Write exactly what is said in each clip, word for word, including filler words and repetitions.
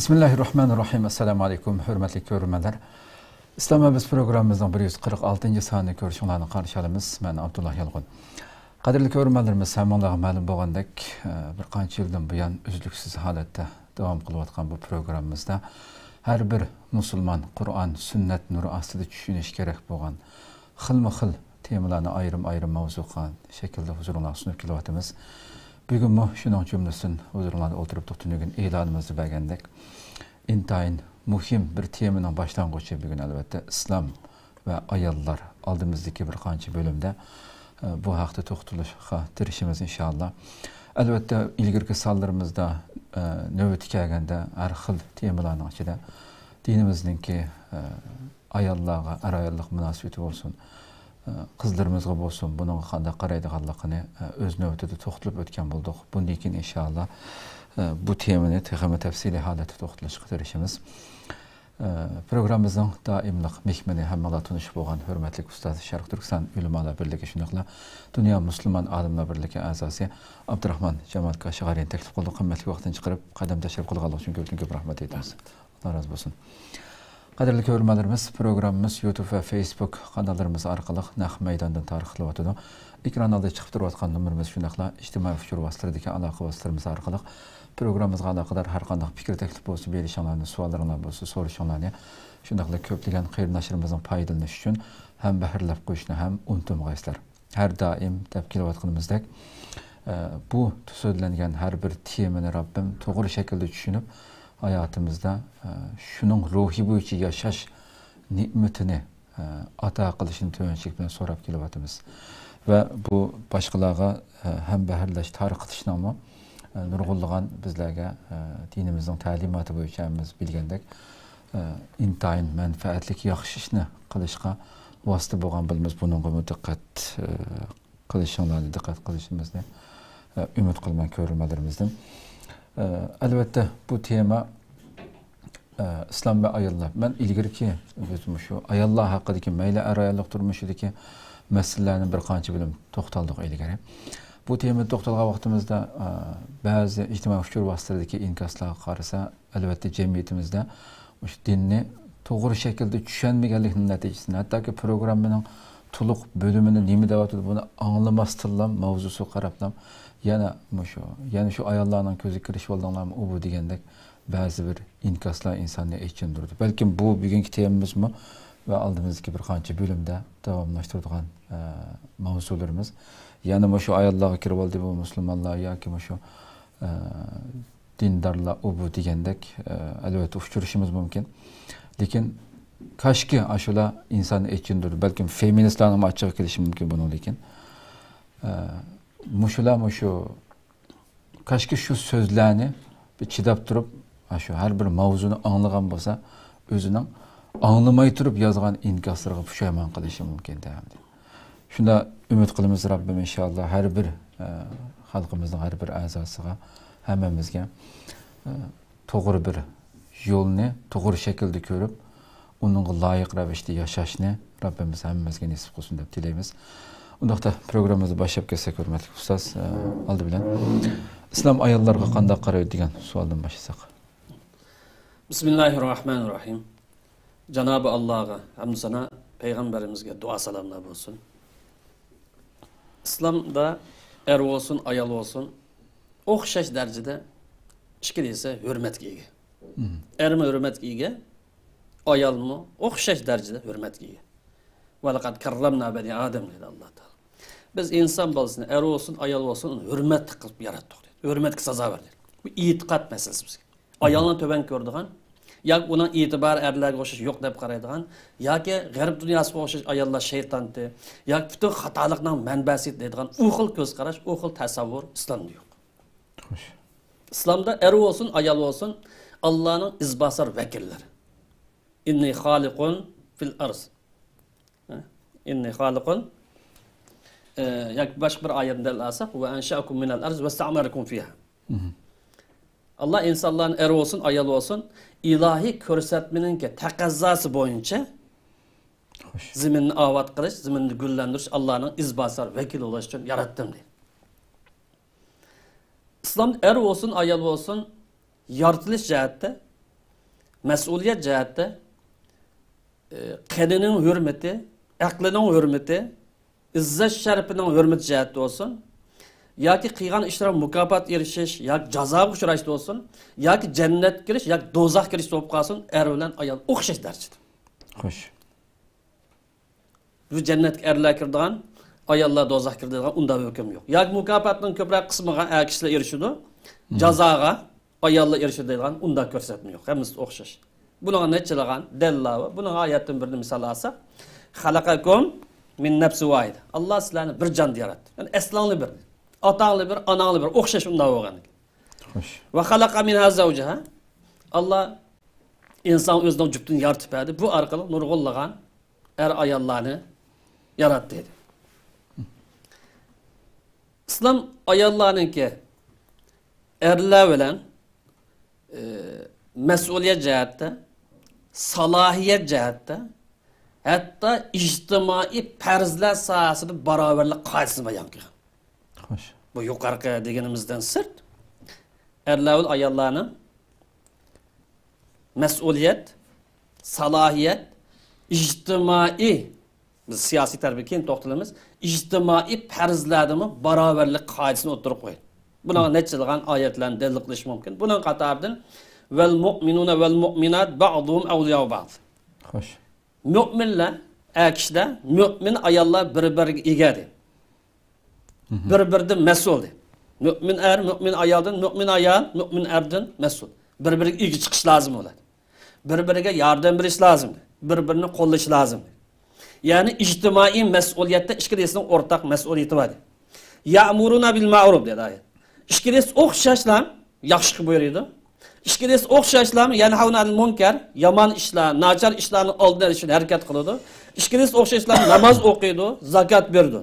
بىسمىللاھىررەھمانىررەھىم. ئەسسالامۇ ئەلەيكۇم، ھۆرمەتلىك كۆرۈرمەنلەر. ئىسلام ۋە بىز پروگراممىمىزنىڭ بىر يۈز قىرىق ئالتىنچى سانىنى كۆرۈشۈڭلارنى قارشى ئالىمىز. مەن ئابدۇللا يالقۇن. قەدىرلىك كۆرۈرمەنلىرىمىز، ھەممىڭلارغا مەلۇم بولغاندەك، بىر قانچە يىلدىن بۇيان ئۈزلۈكسىز ھالەتتە داۋام قىلىۋاتقان بۇ پروگراممىمىزدا ھەر بىر مۇسۇلمان قۇرئان، سۈننەت نۇرى ئاستىدا چۈشىنىش كېرەك بولغان خىلمۇ خىل تېمىلارنى ئايرىم-ئايرىم ماۋزۇ قىلغان شەكىلدە ھۇزۇرۇڭلارغا سۇنۇپ كېلىۋاتىمىز. بۈگۈنمۇ شۇنىڭ جۈملىسىدىن ھۇزۇرۇڭلاردا ئولتۇرۇپ توختىنىۋېگەن ئېلانىمىزدا بەرگەندەك، ئىنتايىن مۇھىم بىر تېمىنىڭ باشلانغۇچى بۈگۈن، ئەلۋەتتە، ئىسلام ۋە ئاياللار. ئالدىمىزدىكى بىر قانچە بۆلۈمدە، ئە، بۇ ھەقتە توختىلىشقا تىرىشىمىز، ئىنشائاللا. ئەلۋەتتە، ئىلگىرىكى سانلىرىمىزدا، ئە، نۆۋىتى كەلگەندە ھەر خىل تېمىلارنىڭ ئىچىدە دىنىمىزنىڭكى، ئە، ئاياللارغا ئەر-ئاياللىق مۇناسىۋىتى بولسۇن، ئە، قىزلىرىمىزغا بولسۇن، بۇنىڭغا قانداق قارايدىغانلىقىنى، ئە، ئۆز نۆۋىتىدە توختىلىپ ئۆتكەن بولدۇق. بۇندىن كېيىن، ئىنشائاللا، ئە، بۇ تېمىنى تېخىمۇ تەپسىلىي ھالەتتە توختىلىشقا تىرىشىمىز. ئە، پروگراممىمىزنىڭ دائىملىق مېھمىنى، ھەممىڭلار تونۇش بولغان ھۆرمەتلىك ئۇستاز، شەرقىي تۈركىستان ئۆلىمالار بىرلىكى، شۇنداقلا دۇنيا مۇسۇلمان ئالىملار بىرلىكى ئەزاسى ئابدۇراخمان جامال كاشغەرىنى تەكلىپ قىلدۇق. قىممەتلىك ۋاقتىنى چىقىرىپ، قەدەم تەشرىپ قىلغانلىقى ئۈچۈن كۆپتىن كۆپ رەھمەت ئېيتىمىز. ئاللا رازى بولسۇن. قەدىرلىك كۆرۈرمەنلىرىمىز، پروگراممىمىز يۇتۇب ۋە فېيسبۇك قاناللىرىمىز ئارقىلىق نەق مەيداندىن تارقىتىلىۋاتىدۇ. ئېكران ئالدىدا چىقىپ تۇرۇۋاتقان نومۇرىمىز، شۇنداقلا ئىجتىمائىي ئۇچۇر ۋاسىتىلىرىدىكى ئالاقە ۋاسىتىلىرىمىز ئارقىلىق پروگراممىمىزغا ئالاقىدار ھەر قانداق پىكىر، تەكلىپ بولسا بېرىشىڭلارنى، سوئاللىرىڭلار بولسا سورىشىڭلارنى، شۇنداقلا كۆپلىگەن قېرىنداشلىرىمىزنىڭ پايدىلىنىشى ئۈچۈن ھەمبەھىرلەپ قويۇشنى ھەم ئۇنتۇمىغايسىلەر. ھەر دائىم دەپ كېلىۋاتقىنىمىزدەك، ئە، بۇ سۆزلەنگەن ھەر بىر تېمىنى رەببىم توغرا شەكىلدە چۈشىنىپ، ھاياتىمىزدا، ئە، شۇنىڭ روھى بويىچە ياشاش نېمىتىنى، ئە، ئاتا قىلىشنى تۆۋەنچىلىك بىلەن سوراپ كېلىۋاتىمىز. ۋە بۇ باشقىلارغا، ئە، ھەمبەھىرلەش، تارقىتىشنىڭمۇ، ئە، نۇرغۇنلىغان بىزلەرگە، ئە، دىنىمىزنىڭ تەلىماتى بويىچە ھەممىمىز بىلگەندەك، ئە، ئىنتايىن مەنپەئەتلىك ياخشى ئىشنى قىلىشقا ۋاسىتە بولغان بولىمىز. بۇنىڭغىمۇ دىققەت، ئە، قىلىشىڭلارنى، دىققەت قىلىشىمىزنى، ئە، ئۈمىد قىلىمەن كۆرۈرمەنلىرىمىزدىن. ئە، ئەلۋەتتە، بۇ تېما، ئە، ئىسلام ۋە ئاياللار. مەن ئىلگىرىكى بىز مۇشۇ ئاياللار ھەققىدىكى، مەيلى ئەر-ئاياللىق تۇرمۇشىدىكى مەسىلىلەرنى بىر قانچە بۆلۈم توختالدۇق ئىلگىرى. بۇ تېمىدا توختالغان ۋاقتىمىزدا، ئە، بەزى ئىجتىمائىي ئۇچۇر ۋاسىتىلىرىدىكى ئىنكاسلارغا قارىسا، ئەلۋەتتە، جەمئىيىتىمىزدە مۇشۇ دىننى توغرا شەكىلدە چۈشەنمىگەنلىكنىڭ نەتىجىسىدە، ھەتتاكى پروگراممىنىڭ تولۇق بۆلۈمىنى نېمە دەۋاتىدۇ، بۇنى ئاڭلىماستىنلا، ماۋزۇسىغا قاراپلا، يەنە مۇشۇ، يەنە شۇ ئاياللارنىڭ كۆزىگە كىرىشىۋالدىڭلارمۇ، ئۇ بۇ دېگەندەك بەزى بىر ئىنكاسلار ئىنساننى ئېچىندۇرىدۇ. بەلكىم بۇ بۈگۈنكى تېمىمىزمۇ ۋە ئالدىمىزدىكى بىر قانچە بۆلۈمدە داۋاملاشتۇرىدىغان، ئە، ماۋزۇلىرىمىز. يەنە مۇشۇ ئاياللارغا كىرىۋالدى بۇ مۇسۇلمانلار ياكى مۇشۇ، ئە، دىندارلار ئۇ بۇ دېگەندەك، ئە، ئەلۋەتتە ئۇچرىشىمىز مۇمكىن. لېكىن كاشكى ئاشۇلار ئىنساننى ئېچىندۇرىدۇ. بەلكىم فېمىنىستلارنىڭمۇ ئاچچىقى كېلىشى مۇمكىن بۇنىڭدىن كېيىن. ئە، مۇشۇلار مۇشۇ، كاشكى شۇ سۆزلەرنى بىر چىداپ تۇرۇپ، ئاشۇ ھەر بىر ماۋزۇنى ئاڭلىغان بولسا، ئۆزىنىڭ ئاڭلىماي تۇرۇپ يازغان ئىنكاسلىرىغا پۇشايمان قىلىشى مۇمكىن دەيمەن. شۇنداق ئۈمىد قىلىمىز، رەببىم ئىنشائاللا ھەر بىر، ئە، خەلقىمىزنىڭ ھەر بىر ئەزاسىغا، ھەممىمىزگە، ئە، توغرا بىر يولنى توغرا شەكىلدە كۆرۈپ، ئۇنىڭغا لايىق رەۋىشتە ياشاشنى رەببىمىز ھەممىمىزگە نېسىپ قىلسۇن دەپ تىلەيمىز. ئۇنداقتا پروگراممىمىزنى باشلاپ كەتسەك، ھۆرمەتلىك ئۇستاز، ئە، ئالدى بىلەن ئىسلام ئاياللارغا قانداق قارايدۇ دېگەن سوئالدىن باشلىساق. بىسمىللاھىررەھمانىررەھىم. جانابى ئاللاغا ھەمدۇ سانا، پەيغەمبىرىمىزگە دۇئا سالاملار بولسۇن. ئىسلامدا ئەر بولسۇن، ئايال بولسۇن، ئوخشاش دەرىجىدە ئىككىلىسى ھۆرمەتكە ئىگە. مم. ئەرمۇ ھۆرمەتكە ئىگە، ئايالمۇ ئوخشاش دەرىجىدە ھۆرمەتكە ئىگە. ۋەلەقەد كەررەمنا بەنى ئادەم دەيدۇ ئاللا تائالا. بىز ئىنسان بالىسىنى، ئەر بولسۇن، ئايال بولسۇن، ھۆرمەتلىك قىلىپ ياراتتۇق دەيدۇ. ھۆرمەتكە سازاۋەر دەيدۇ. بۇ ئېتىقاد مەسىلىسى بىزگە. ئايالنى تۆۋەن كۆرىدىغان، ياكى ئۇنىڭ ئېتىبارى ئەرلەرگە ئوخشاش يوق دەپ قارايدىغان، ياكى غەرب دۇنياسىغا ئوخشاش ئاياللار شەيتانتى، ياكى پۈتۈن خاتالىقنىڭ مەنبەسى دەيدىغان ئۇ خىل كۆز قاراش، ئۇ خىل تەسەۋۋۇر ئىسلامدا يوق. خوش. ئىسلامدا ئەر بولسۇن، ئايال بولسۇن، ئاللانىڭ ئىزباسار ۋەكىللىرى. ئىننى خالىقۇن فىل ئەرز. ئىننى خالىقۇن، ئە، ياكى باشقا بىر ئايەتنى دەل ئالساق، ۋە ئەنشەئەكۇم مىنەل ئەرز ۋەستەئمەرەكۇم فىھا. مم. ئاللا ئىنسانلارنى، ئەر بولسۇن، ئايال بولسۇن، ئىلاھىي كۆرسەتمىنىڭكى تەقەززاسى بويىچە خوش. زېمىننى ئاۋات قىلىش، زېمىننى گۈللەندۈرۈش، ئاللانىڭ ئىزباسار ۋەكىلى بولۇش ئۈچۈن ياراتتىم دەيدۇ. ئىسلام ئەر بولسۇن، ئايال بولسۇن، يارىتىلىش جەھەتتە مەسئۇلىيەت جەھەتتە، ئى، قېنىنىڭ ھۆرمىتى، ئەقلىنىڭ ھۆرمىتى، ئىززەت شەرىپىنىڭ ھۆرمىتى جەھەتتە بولسۇن، ياكى قىلغان ئىشلار مۇكاپات ئېرىشىش ياكى جازاغا ئۇچراشتا بولسۇن، ياكى جەننەتكە كىرىش ياكى دوزاخقا كىرىشتە بولۇپ قالسۇن، ئەر بىلەن ئايال ئوخشاش دەرىجىدە. خوش. بۇ جەننەتكە ئەرلەر كىرىدىغان، ئاياللار دوزاخقا كىرىدىغان ئۇنداق ھۆكۈم يوق. ياكى مۇكاپاتنىڭ كۆپرەك قىسمىغا ئەر كىشىلەر ئېرىشىدۇ، جازاغا ئاياللار ئېرىشىدۇ دەيدىغان ئۇنداق كۆرسەتمە يوق. ھەممىسى ئوخشاش. بۇنىڭغا نەچچىلىغان دەلىللار بار. بۇنىڭغا ئايەتتىن بىرنى مىسال ئالساق، خەلەقەكۇم مىن نەپسى ۋاھىدە. ئاللا سىلەرنى بىر جاندىن ياراتتى. يەنى ئەسلىڭلار بىر. ئاتاڭلار بىر، ئاناڭلار بىر. ئوخشاش ئۇنداق بولغان. خوش. ۋە خەلەقە مىنھا زەۋجەھا. ئاللا ئىنسان ئۆزىنىڭ جۈپتىنى يارىتىپ بەردى. بۇ ئارقىلىق نۇرغۇنلىغان ئەر ئاياللارنى ياراتتى دېدى. ئىسلام ئاياللارنىڭكى ئەرلەر بىلەن، ئى، مەسئۇلىيەت جەھەتتە، سالاھىيەت جەھەتتە، ھەتتا ئىجتىمائىي پەرزلەر ساھەسىدە باراۋەرلىك قائىدىسىنى بايان قىلغان. خوش. بۇ يۇقىرىقى دېگىنىمىزدىن سىرت، ئەرلەر بىلەن ئاياللارنىڭ مەسئۇلىيەت، سالاھىيەت، ئىجتىمائىي، بىز سىياسىي تەرىپىگە كېيىن توختىلىمىز، ئىجتىمائىي پەرزلەردىمۇ باراۋەرلىك قائىدىسىنى ئوتتۇرىغا قويدى. بۇنىڭغا نەچچىلىغان ئايەتلەرنى دەلىل قىلىش مۇمكىن. بۇنىڭ قاتارىدىن، ۋەل مۇئمىنۇنە ۋەل مۇئمىنات بەئزۇھۇم ئەۋلىياۇ بەئز. خوش. مۆمىنلەر، ئەر كىشىلەر، مۆمىن ئاياللار بىر-بىرىگە ئىگە دېدى. بىر-بىرىدىن مەسئۇل دېدى. مۆمىن ئەر، مۆمىن ئايالدىن، مۆمىن ئايال، مۆمىن ئەردىن مەسئۇل. بىر-بىرىگە ئىگە چىقىش لازىم بولىدۇ. بىر-بىرىگە ياردەم بېرىش لازىم. بىر-بىرىنى قوللىشى لازىم. يەنى ئىجتىمائىي مەسئۇلىيەتتە ئىككىلىسىنىڭ ئورتاق مەسئۇلىيىتى بار دېدى. يەئمۇرۇنە بىل مەئرۇف دېدى ئايەت. ئىككىلىسى ئوخشاشلا ياخشىلىققا بۇيرۇيدۇ. ئىككىلىسى ئوخشاشلا يەنھەۋنە ئەنىل مۇنكەر، يامان ئىشلار، ناچار ئىشلارنىڭ ئالدىنى ئېلىش ئۈچۈن ھەرىكەت قىلىدۇ. ئىككىلىسى ئوخشاشلا ناماز ئوقۇيدۇ، زاكات بېرىدۇ.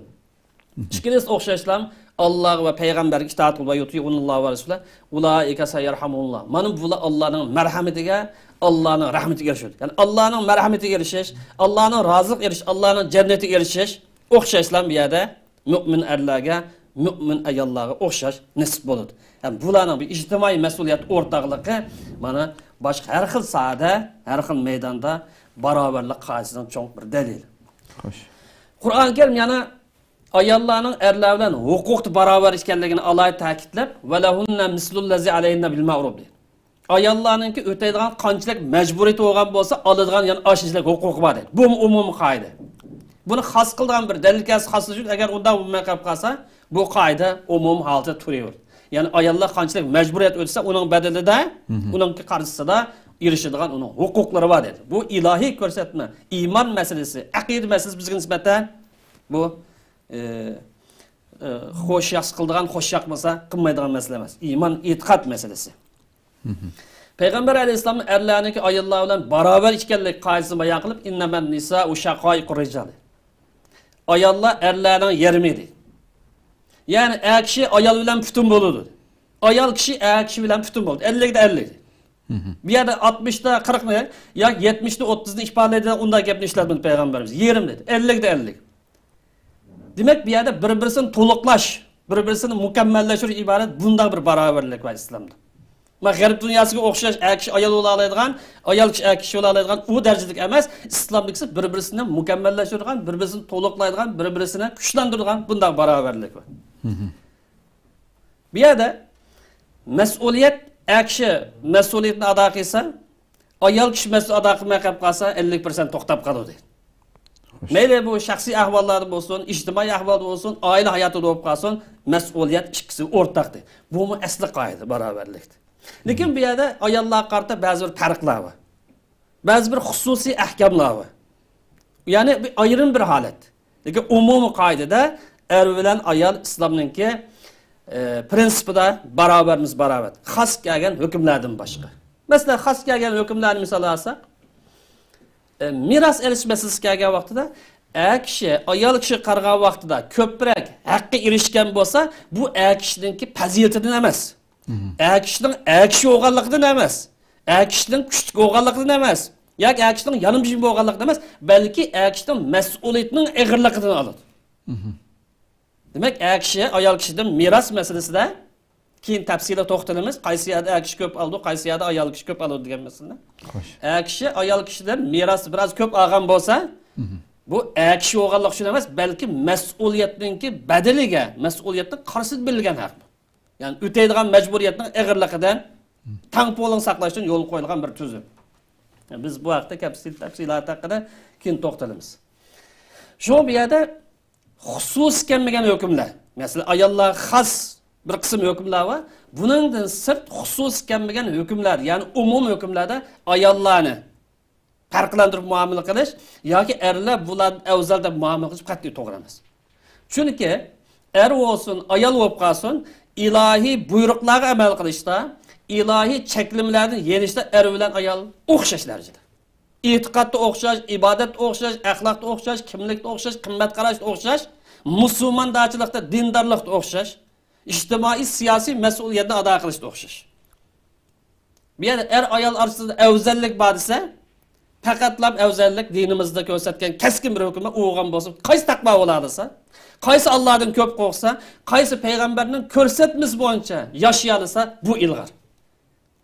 ئىككىلىسى ئوخشاشلا ئاللاغا ۋە پەيغەمبەرگە ئىتائەت قىلىدۇ، ۋە يۇتىئۇنىللاھ ۋە رەسۇلەھ، ئۇلائىكە سەيەرھەمۇھۇمۇللاھ. مانا بۇلار ئاللانىڭ مەرھەمىتىگە، ئاللانىڭ رەھمىتىگە ئېرىشىدۇ. يەنى ئاللانىڭ مەرھەمىتىگە ئېرىشىش، ئاللانىڭ رازىلىقىغا ئېرىشىش، ئاللانىڭ جەننىتىگە ئېرىشىش ئوخشاشلا بۇ يەردە مۆمىن ئەرلەرگە، مۆمىن ئاياللارغا ئوخشاش نېسىپ بولىدۇ. ھەم بۇلارنىڭ بىر ئىجتىمائىي مەسئۇلىيەت ئورتاقلىقى مانا باشقا ھەر خىل ساھەدە، ھەر خىل مەيداندا باراۋەرلىك قائىدىسىنىڭ چوڭ بىر دەلىلى. خوش. قۇرئان كەرىم يەنە ئاياللارنىڭ ئەرلەر بىلەن ھوقۇقتا باراۋەر ئىكەنلىكىنى ئالاھىدە تەكىتلەپ، ۋەلەھۇننە مىسلۇللەزى ئەلەيھىننە بىل مەئرۇف دېدى. ئاياللارنىڭكى ئۆتەيدىغان قانچىلىك مەجبۇرىيىتى بولغان بولسا، ئالىدىغان يەنە ئاشۇنچىلىك ھوقۇقى بار دېدى. بۇمۇ ئومۇمىي قائىدە. بۇنى خاس قىلىدىغان بىر دەلىل كەلسە خاسلىشىدۇ، ئەگەر ئۇنداق بولماي قېلىپ قالسا، بۇ قائىدە ئومۇمىي ھالەتتە تۇرۇۋېرىدۇ. يەنى ئاياللار قانچىلىك مەجبۇرىيەت ئۆتىسە، ئۇنىڭ بەدىلىدە، ئۇنىڭكى قارشىسىدا ئېرىشىدىغان ئۇنىڭ ھوقۇقلىرى بار دېدى. بۇ ئىلاھىي كۆرسەتمە، ئىمان مەسىلىسى، ئەقىدە مەسىلىسى بىزگە نىسبەتەن بۇ ئى، ئى، خوش ياخشى قىلىدىغان، خوش ياقمىسا قىلمايدىغان مەسىلە ئەمەس. ئىمان، ئېتىقاد مەسىلىسى. پەيغەمبەر ئەلەيھىسسالام ئەرلەرنىڭكى ئاياللار بىلەن باراۋەر ئىكەنلىك قائىدىسىنى بايان قىلىپ، ئىننەمەن نىسائۇ شەقايىقۇر رىجال. ئاياللار ئەرلەرنىڭ يېرىمى دېدى. يەنى ئەر كىشى ئايال بىلەن پۈتۈن بولىدۇ. ئايال كىشى ئەر كىشى بىلەن پۈتۈن بولىدۇ. ئەللىكتە ئەللىك. بۇ يەردە ئاتمىشتا قىرىقنى ياكى يەتمىشتە ئوتتۇزنى ئىپادىلەيدىغان ئۇنداق گەپنى ئىشلەتمىدى پەيغەمبىرىمىز. يېرىم دېدى. ئەللىكتە ئەللىك. دېمەك، بۇ يەردە بىر-بىرسىنى تولۇقلاش، بىر-بىرسىنى مۇكەممەللەشتۈرۈش ئىبارەت بۇنداق بىر باراۋەرلىك بار ئىسلامدا. مانا غەرب دۇنياسىغا ئوخشاش ئەر كىشى ئايال بولالايدىغان، ئايال كىشى ئەر كىشى بولالايدىغان ئۇ دەرىجىلىك ئەمەس، ئىسلامدىكىسى بىر-بىرسىنى مۇكەممەللەشتۈرىدىغان، بىر-بىرسىنى تولۇقلايدىغان، بىر-بىرسىنى كۈچلەندۈرىدىغان بۇنداق باراۋەرلىك بار. بۇ يەردە مەسئۇلىيەت، ئەر كىشى مەسئۇلىيىتىنى ئادا قىلسا، ئايال كىشى مەسئۇل ئادا قىلماي قېلىپ قالسا، ئەللىك پىرسەنت توختاپ قالىدۇ دەيدۇ. مەيلى بۇ شەخسىي ئەھۋاللاردا بولسۇن، ئىجتىمائىي ئەھۋالدا بولسۇن، ئائىلە ھاياتىدا بولۇپ قالسۇن، مەسئۇلىيەت ئىككىسى ئورتاق دەيدۇ. بۇمۇ ئەسلى قائىدە باراۋەرلىكتە. لېكىن بۇ يەردە ئاياللارغا قارىتا بەزى بىر پەرقلەر بار. بەزى بىر خۇسۇسىي ئەھكاملار بار. يەنى بىر ئايرىم بىر ھالەت. لېكىن ئومۇمىي قائىدىدە ئەر بىلەن ئايال ئىسلامنىڭكى، ئى، پرىنسىپىدا باراۋەرمىز باراۋەر. خاس كەلگەن ھۆكۈملەردىن باشقا. مەسىلەن، خاس كەلگەن ھۆكۈملەرنى مىسال ئالساق، ئى، مىراس ئېلىش مەسىلىسى كەلگەن ۋاقتىدا ئەر كىشى ئايال كىشىگە قارىغان ۋاقتىدا كۆپرەك ھەققە ئېرىشكەن بولسا، بۇ ئەر كىشىنىڭكى پەزىلىتىدىن ئەمەس. ئەر كىشىنىڭ ئەر كىشى بولغانلىقىدىن ئەمەس، ئەر كىشىنىڭ كۈچلۈك بولغانلىقىدىن ئەمەس، ياكى ئەر كىشىنىڭ يانىمىشىم بولغانلىقىدىن ئەمەس، بەلكى ئەر كىشىنىڭ مەسئۇلىيىتىنىڭ ئېغىرلىقىدىن ئالىدۇ. دېمەك، ئەر كىشى ئايال كىشىدىن مىراس مەسىلىسىدە كېيىن تەپسىلىي توختىلىمىز، قايسى يەردە ئەر كىشى كۆپ ئالىدۇ، قايسى يەردە ئايال كىشى كۆپ ئالىدۇ دېگەن مەسىلىنى. خوش. ئەر كىشى ئايال كىشىدىن مىراس بىراز كۆپ ئالغان بولسا، مھم. بۇ ئەر كىشى بولغانلىقى ئۈچۈن ئەمەس، بەلكى مەسئۇلىيەتنىڭكى بەدىلىگە، مەسئۇلىيەتنىڭ قارىسىدا بېرىلگەن ھەق بۇ. يەنى ئۆتەيدىغان مەجبۇرىيەتنىڭ ئېغىرلىقىدىن، مھم. تەڭپۇڭلۇق ساقلاش ئۈچۈن يولغا قويۇلغان بىر تۈزۈم. بىز بۇ ھەقتە تەپسىل-، تەپسىلات ھەققىدە كېيىن توختىلىمىز. شۇ بۇ يەردە خۇسۇسىي كەلمىگەن ھۆكۈملەر، مەسىلەن، ئاياللارغا خاس بىر قىسىم ھۆكۈملەر بار. بۇنىڭدىن سىرت خۇسۇسىي كەلمىگەن ھۆكۈملەردە، يەنى ئومۇمىي ھۆكۈملەردە ئاياللارنى پەرقلەندۈرۈپ مۇئامىلە قىلىش ياكى ئەرلەر بۇلاردىن ئەۋزەل دەپ مۇئامىلە قىلىش قەتئىي توغرا ئەمەس. چۈنكى ئەر بولسۇن، ئايال بولۇپ قالسۇن، ئىلاھىي بۇيرۇقلارغا ئەمەل قىلىشتا، ئىلاھىي چەكلىمىلەردىن يېنىشتا ئەر بىلەن ئايال ئوخشاش دەرىجىدە. ئېتىقادتا ئوخشاش، ئىبادەتتە ئوخشاش، ئەخلاقتا ئوخشاش، كىملىكتە ئوخشاش، قىممەت قاراشتا ئوخشاش، مۇسۇلماندارچىلىقتا، دىندارلىقتا ئوخشاش، ئىجتىمائىي، سىياسىي مەسئۇلىيەتنى ئادا قىلىشتا ئوخشاش. بۇ يەردە ئەر-ئايال ئارىسىدا ئەۋزەللىك بار دېسە، پەقەتلا ئەۋزەللىك دىنىمىزدا كۆرسەتكەن كەسكىن بىر ھۆكۈم بار، ئۇ بولغان بولسا، قايسى تەقۋا بولالايدۇ دېسە، قايسى ئاللادىن كۆپ قورقسا، قايسى پەيغەمبەرنىڭ كۆرسەتمىسى بويىچە ياشىيالايدۇ دېسە، بۇ ئىلغار.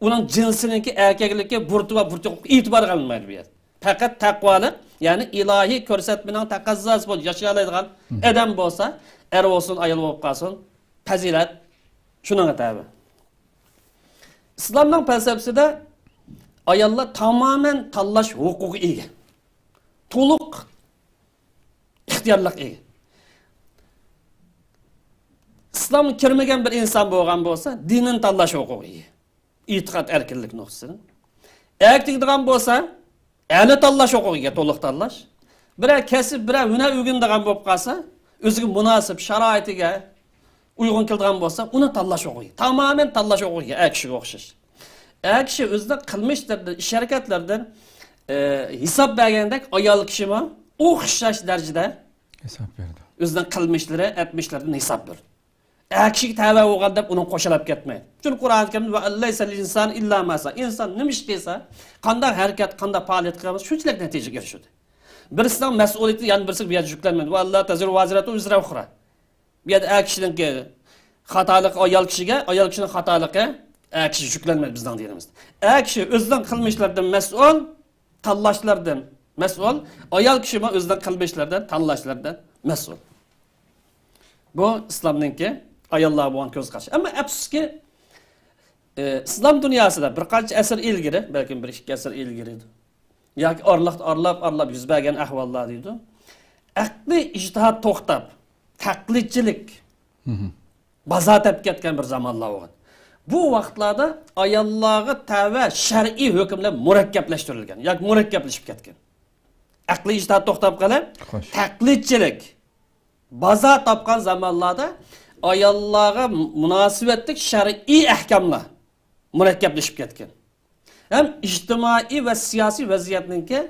ئۇنىڭ جىنسىنىڭكى ئەركەكلىكى، بۇرتى بار، بۇرتى يوق، ئېتىبارغا ئېلىنمايدۇ بۇ يەردە. پەقەت تەقۋالىق، يەنى ئىلاھىي كۆرسەتمىنىڭ تەقەززاسى بويىچە ياشىيالايدىغان ئادەم بولسا، ئەر بولسۇن، ئايال بولۇپ قالسۇن، پەزىلەت شۇنىڭغا تەۋە. ئىسلامنىڭ پەلسەپىسىدە ئاياللار تامامەن تاللاش ھوقۇقىغا ئىگە. تولۇق ئىختىيارلىققا ئىگە. ئىسلامغا كىرمىگەن بىر ئىنسان بولغان بولسا، دىنىنى تاللاش ھوقۇقىغا ئىگە. ئېتىقاد ئەركىنلىك نۇقتىسىدىن. ئەركە تېگىدىغان بولسا، ئەرنى تاللاش ھوقۇقىغا ئىگە، تولۇق تاللاش. بىرەر كەسىپ، بىرەر ھۈنەر ئۆگىنىدىغان بولۇپ قالسا، ئۆزىگە مۇناسىپ، شارائىتىگە ئۇيغۇن كېلىدىغان بولسا، ئۇنى تاللاش ھوقۇقى، تامامەن تاللاش ھوقۇقى ئەر كىشىگە ئوخشاش. ئەر كىشى ئۆزىنىڭ قىلمىشلىرىدىن، ئىش ھەرىكەتلىرىدىن، ئى، ھېساب بەرگەندەك، ئايال كىشىمۇ ئوخشاش دەرىجىدە ھېساب بېرىدۇ. ئۆزىنىڭ قىلمىشلىرى، ئەتمىشلىرىدىن ھېساب بېرىدۇ. ئەر كىشىگە تەۋە بولغان دەپ ئۇنىڭ قوشالاپ كەتمەيدۇ. چۈنكى قۇرئان كەرىمدە «ۋە لەيسە لىل ئىنسانى ئىللا ما سەئە». ئىنسان نېمە ئىش قىلسا، قانداق ھەرىكەت، قانداق پائالىيەت قىلغان بولسا، شۇنچىلىك نەتىجىگە ئېرىشىدۇ. بىرسىنىڭ مەسئۇلىيىتى يەنە بىرسىگە بۇ يەردە يۈكلەنمەيدۇ. «ۋە ئەللا تەزىرۇ ۋازىرەتۇن ۋىزرە ئۇخرا». بۇ يەردە ئەر كىشىنىڭكى خاتالىقى ئايال كىشىگە، ئايال كىشىنىڭ خاتالىقى ئەر كىشىگە يۈكلەنمەيدۇ بىزنىڭ دىنىمىزدا. ئەر كىشى ئۆزىنىڭ قىلمىشلىرىدىن مەسئۇل، تاللاشلىرىدىن مەسئۇل، ئايال كىشىمۇ ئۆزىنىڭ قىلمىشلىرىدىن، تاللاشلىرىدىن مەسئۇل. بۇ ئىسلامنىڭكى ئاياللارغا بولغان كۆز قارىشى. ئەمما ئەپسۇسكى، ئى، ئىسلام دۇنياسىدا بىر قانچە ئەسىر ئىلگىرى، بەلكىم بىر ئىككى ئەسىر ئىلگىرى ياكى ئارىلىقتا ئارىلاپ، ئارىلاپ يۈز بەرگەن ئەھۋاللار دەيدۇ. ئەقلىي ئىجتىھات توختاپ، تەقلىدچىلىك بازار تېپىپ كەتكەن بىر زامانلار بولغان. بۇ ۋاقىتلاردا ئاياللارغا تەۋە شەرئىي ھۆكۈملەر مۇرەككەپلەشتۈرۈلگەن ياكى مۇرەككەپلىشىپ كەتكەن. ئەقلىي ئىجتىھات توختاپ قېلىپ، خوش، تەقلىدچىلىك بازار تاپقان زامانلاردا ئاياللارغا مۇناسىۋەتلىك شەرئىي ئەھكاملار مۇرەككەپلىشىپ كەتكەن. ھەم ئىجتىمائىي ۋە سىياسىي ۋەزىيەتنىڭكى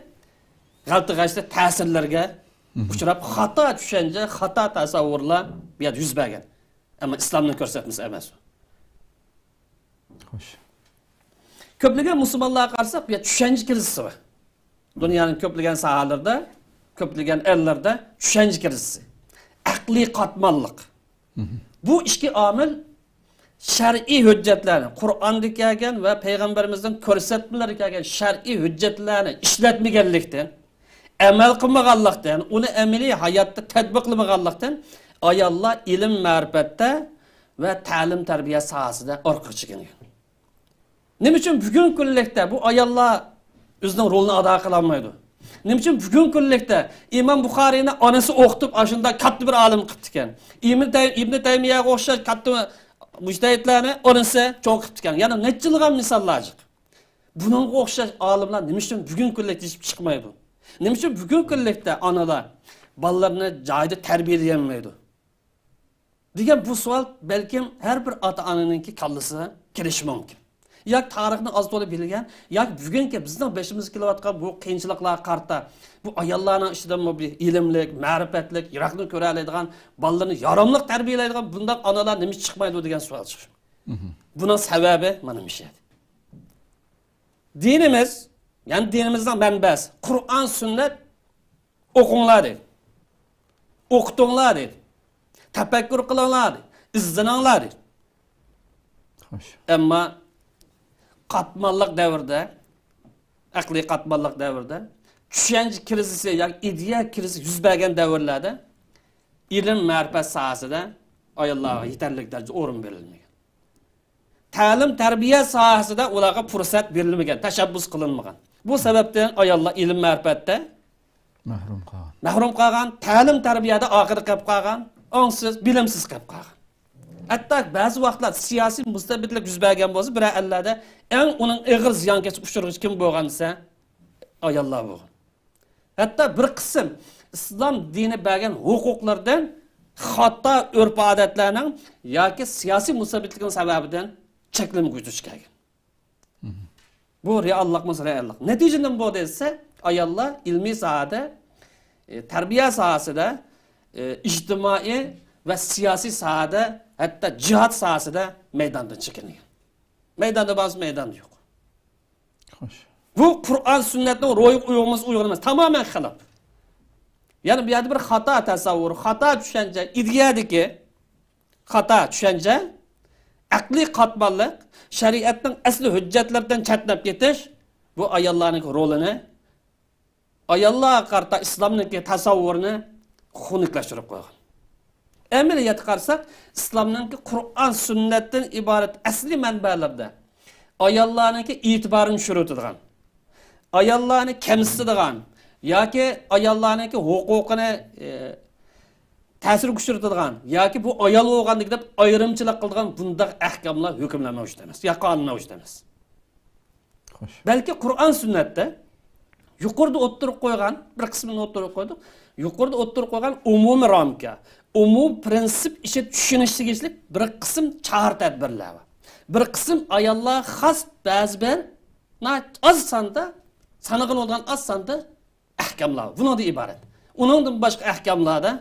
غەلىتە-غەلىتە تەسىرلەرگە ئۇچراپ، خاتا چۈشەنچە، خاتا تەسەۋۋۇرلار بۇ يەردە يۈز بەرگەن. ئەمما ئىسلامنىڭ كۆرسەتمىسى ئەمەس ئۇ. خوش. كۆپلىگەن مۇسۇلمانلارغا قارىساق، بۇ يەردە چۈشەنچە كىرىزىسى بار. دۇنيانىڭ كۆپلىگەن ساھەلىرىدە، كۆپلىگەن ئەللەردە چۈشەنچە كىرىزىسى، ئەقلىي قاتماللىق. بۇ ئىككى ئامىل شەرئىي ھۆججەتلەرنى، قۇرئاندا كەلگەن ۋە پەيغەمبىرىمىزنىڭ كۆرسەتمىلىرىدە كەلگەن شەرئىي ھۆججەتلەرنى ئىشلەتمىگەنلىكتىن، ئەمەل قىلمىغانلىقتىن، ئۇنى ئەمەلىي ھاياتتا تەتبىقلىمىغانلىقتىن، ئاياللار ئىلىم-مەرىپەتتە ۋە تەلىم-تەربىيە ساھەسىدە ئارقىغا چېكىنگەن. نېمە ئۈچۈن بۈگۈنكى كۈنلۈكتە بۇ ئاياللار ئۆزىنىڭ رولىنى ئادا قىلالمايدۇ؟ نېمە ئۈچۈن بۈگۈنكى كۈنلۈكتە ئىمام بۇخارىينى ئانىسى ئوقۇتۇپ، ئاشۇنداق كاتتا بىر ئالىم قىپتىكەن؟ ئىبن تەي-، ئىبن تەيمىيەگە ئوخشاش كاتتا مۇجتەھىدلەرنى ئانىسى چوڭ قىپتىكەن. يەنە نەچچىلىغان مىساللار جىق. بۇنىڭغا ئوخشاش ئالىملار نېمە ئۈچۈن بۈگۈنكى كۈنلۈكتە يېتىشىپ چىقمايدۇ؟ نېمە ئۈچۈن بۈگۈنكى كۈنلۈكتە ئانىلار بالىلىرىنى جايىدا تەربىيەلىيەلمەيدۇ؟ دېگەن بۇ سوئال بەلكىم ھەر بىر ئاتا-ئانىنىڭكى كاللىسىغا كېلىشى مۇمكىن. ياكى تارىخنى ئاز-تولا بىلگەن، ياكى بۈگۈنكى بىزنىڭ بېشىمىزغا كېلىۋاتقان بۇ قىيىنچىلىقلارغا قارىتا، بۇ ئاياللارنىڭ ئىچىدىمۇ بىر ئىلىملىك، مەرىپەتلىك، يىراقنى كۆرەلەيدىغان، بالىلىرىنى ياراملىق تەربىيەلەيدىغان بۇنداق ئانىلار نېمە چىقمايدۇ دېگەن سوئال چىقىشى مۇمكىن. بۇنىڭ سەۋەبى مانا مۇشۇ يەردە. دىنىمىز، يەنى دىنىمىزنىڭ مەنبەسى قۇرئان، سۈننەت، ئوقۇڭلار دەيدۇ. ئوقۇتۇڭلار دەيدۇ. تەپەككۇر قىلىڭلار دەيدۇ. ئىزدىنىڭلار دەيدۇ. ئەمما قاتماللىق دەۋردە، ئەقلىي قاتماللىق دەۋردە، چۈشەنچە كىرىزىسى ياكى ئىدىيە كىرىزىسى يۈز بەرگەن دەۋرلەردە ئىلىم، مەرىپەت ساھەسىدە ئاياللارغا يېتەرلىك دەرىجىدە ئورۇن بېرىلمىگەن. تەلىم، تەربىيە ساھەسىدە ئۇلارغا پۇرسەت بېرىلمىگەن، تەشەببۇس قىلىنمىغان. بۇ سەۋەبتىن ئاياللار ئىلىم، مەرىپەتتە مەھرۇم قالغان. مەھرۇم قالغان، تەلىم، تەربىيەدە ئارقىدا قېلىپ قالغان، ئوڭسىز، بىلىمسىز قېلىپ قالغان. ھەتتا بەزى ۋاقىتلار سىياسىي مۇستەبىتلىك يۈز بەرگەن بولسا، بىرەر ئەللەردە ئەڭ ئۇنىڭ ئېغىر زىيانكەشلىك ئۇچرىغۇچى كىم بولغان دېسە، ئاياللار بولغان. ھەتتا بىر قىسىم ئىسلام دىنى بەرگەن ھوقۇقلىرىدىن خاتا ئۆرپ-ئادەتلەرنىڭ ياكى سىياسىي مۇستەبىتلىكنىڭ سەۋەبىدىن چەكلىمىگە دۇچ كەلگەن. بۇ رېئاللىقمۇ رېئاللىق. نەتىجە نېمە بولدى دېسە، ئاياللار ئىلمىي ساھەدە، ئى، تەربىيە ساھەسىدە، ئى، ئىجتىمائىي ۋە سىياسىي ساھەدە، ھەتتا جىھاد ساھەسىدە مەيداندىن چېكىنگەن. مەيداندا بارسا مەيداندا يوق. خوش. بۇ قۇرئان سۈننەتنىڭ روھىغا ئۇيغۇن ئەمەس، ئۇيغۇن ئەمەس، تامامەن خىلاپ. يەنى بۇ يەردە بىر خاتا تەسەۋۋۇر، خاتا چۈشەنچە، ئىدىيەدىكى خاتا چۈشەنچە، ئەقلىي قاتماللىق، شەرىئەتنىڭ ئەسلى ھۆججەتلىرىدىن چەتنەپ كېتىش، بۇ ئاياللارنىڭ رولىنى، ئاياللارغا قارىتا ئىسلامنىڭكى تەسەۋۋۇرىنى خۇنۈكلەشتۈرۈپ قويغان. ئەمەلىيەتكە قارىساق، ئىسلامنىڭكى قۇرئان سۈننەتتىن ئىبارەت ئەسلىي مەنبەلەردە ئاياللارنىڭكى ئېتىبارىنى چۈشۈرۈۋېتىدىغان، ئاياللارنى كەمسىتىدىغان ياكى ئاياللارنىڭكى ھوقۇقىنى، ئى، تەسىرگە ئۇچرىتىدىغان ياكى بۇ ئايال بولغاندىكى دەپ ئايرىمچىلىق قىلىدىغان بۇنداق ئەھكاملار، ھۆكۈملەر مەۋجۇت ئەمەس، يا قانۇن مەۋجۇت ئەمەس. خوش. بەلكى قۇرئان سۈننەتتە يۇقىرىدا ئوتتۇرىغا قويغان، بىر قىسمىنى ئوتتۇرىغا قويدۇق. يۇقىرىدا ئوتتۇرىغا قويغان ئومۇمىي رامكا، ئومۇمىي پرىنسىپ ئىچىدە چۈشىنىش تېگىشلىك بىر قىسىم چارە تەدبىرلەر بار. بىر قىسىم ئاياللارغا خاس بەزى بىر ناھايىتى ئاز ساندا، سانىغىلى بولىدىغان ئاز ساندا ئەھكاملار بۇنىڭدىن ئىبارەت. ئۇنىڭدىن باشقا ئەھكاملاردا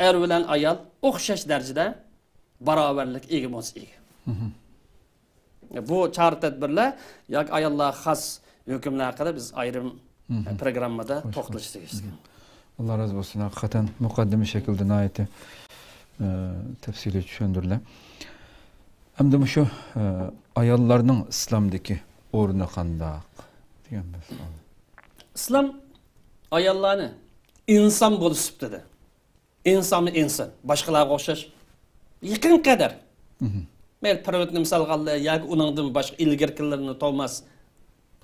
ئەر بىلەن ئايال ئوخشاش دەرىجىدە باراۋەرلىككە ئىگە بولسا ئىگە. بۇ چارە تەدبىرلەر ياكى ئاياللارغا خاس ھۆكۈملەر ھەققىدە بىز ئايرىم پروگراممىدا توختىلىشقا تېگىشلىك. ئاللا رازى بولسۇن. ھەقىقەتەن مۇقەددىمە شەكلىدە ناھايىتى، ئە، تەپسىلىي چۈشەندۈردىلەر. ئەمدى مۇشۇ، ئە، ئاياللارنىڭ ئىسلامدىكى ئورنى قانداق دېگەن مەسىلە. ئىسلام ئاياللارنى ئىنسان بولۇش سۈپىتىدە، ئىنسانمۇ ئىنسان، باشقىلارغا ئوخشاش يېقىنغا قەدەر. مەيلى پروتنى مىسال ئالغانلى ياكى ئۇنىڭدىن باشقا ئىلگىرىكىلىرىنى توماس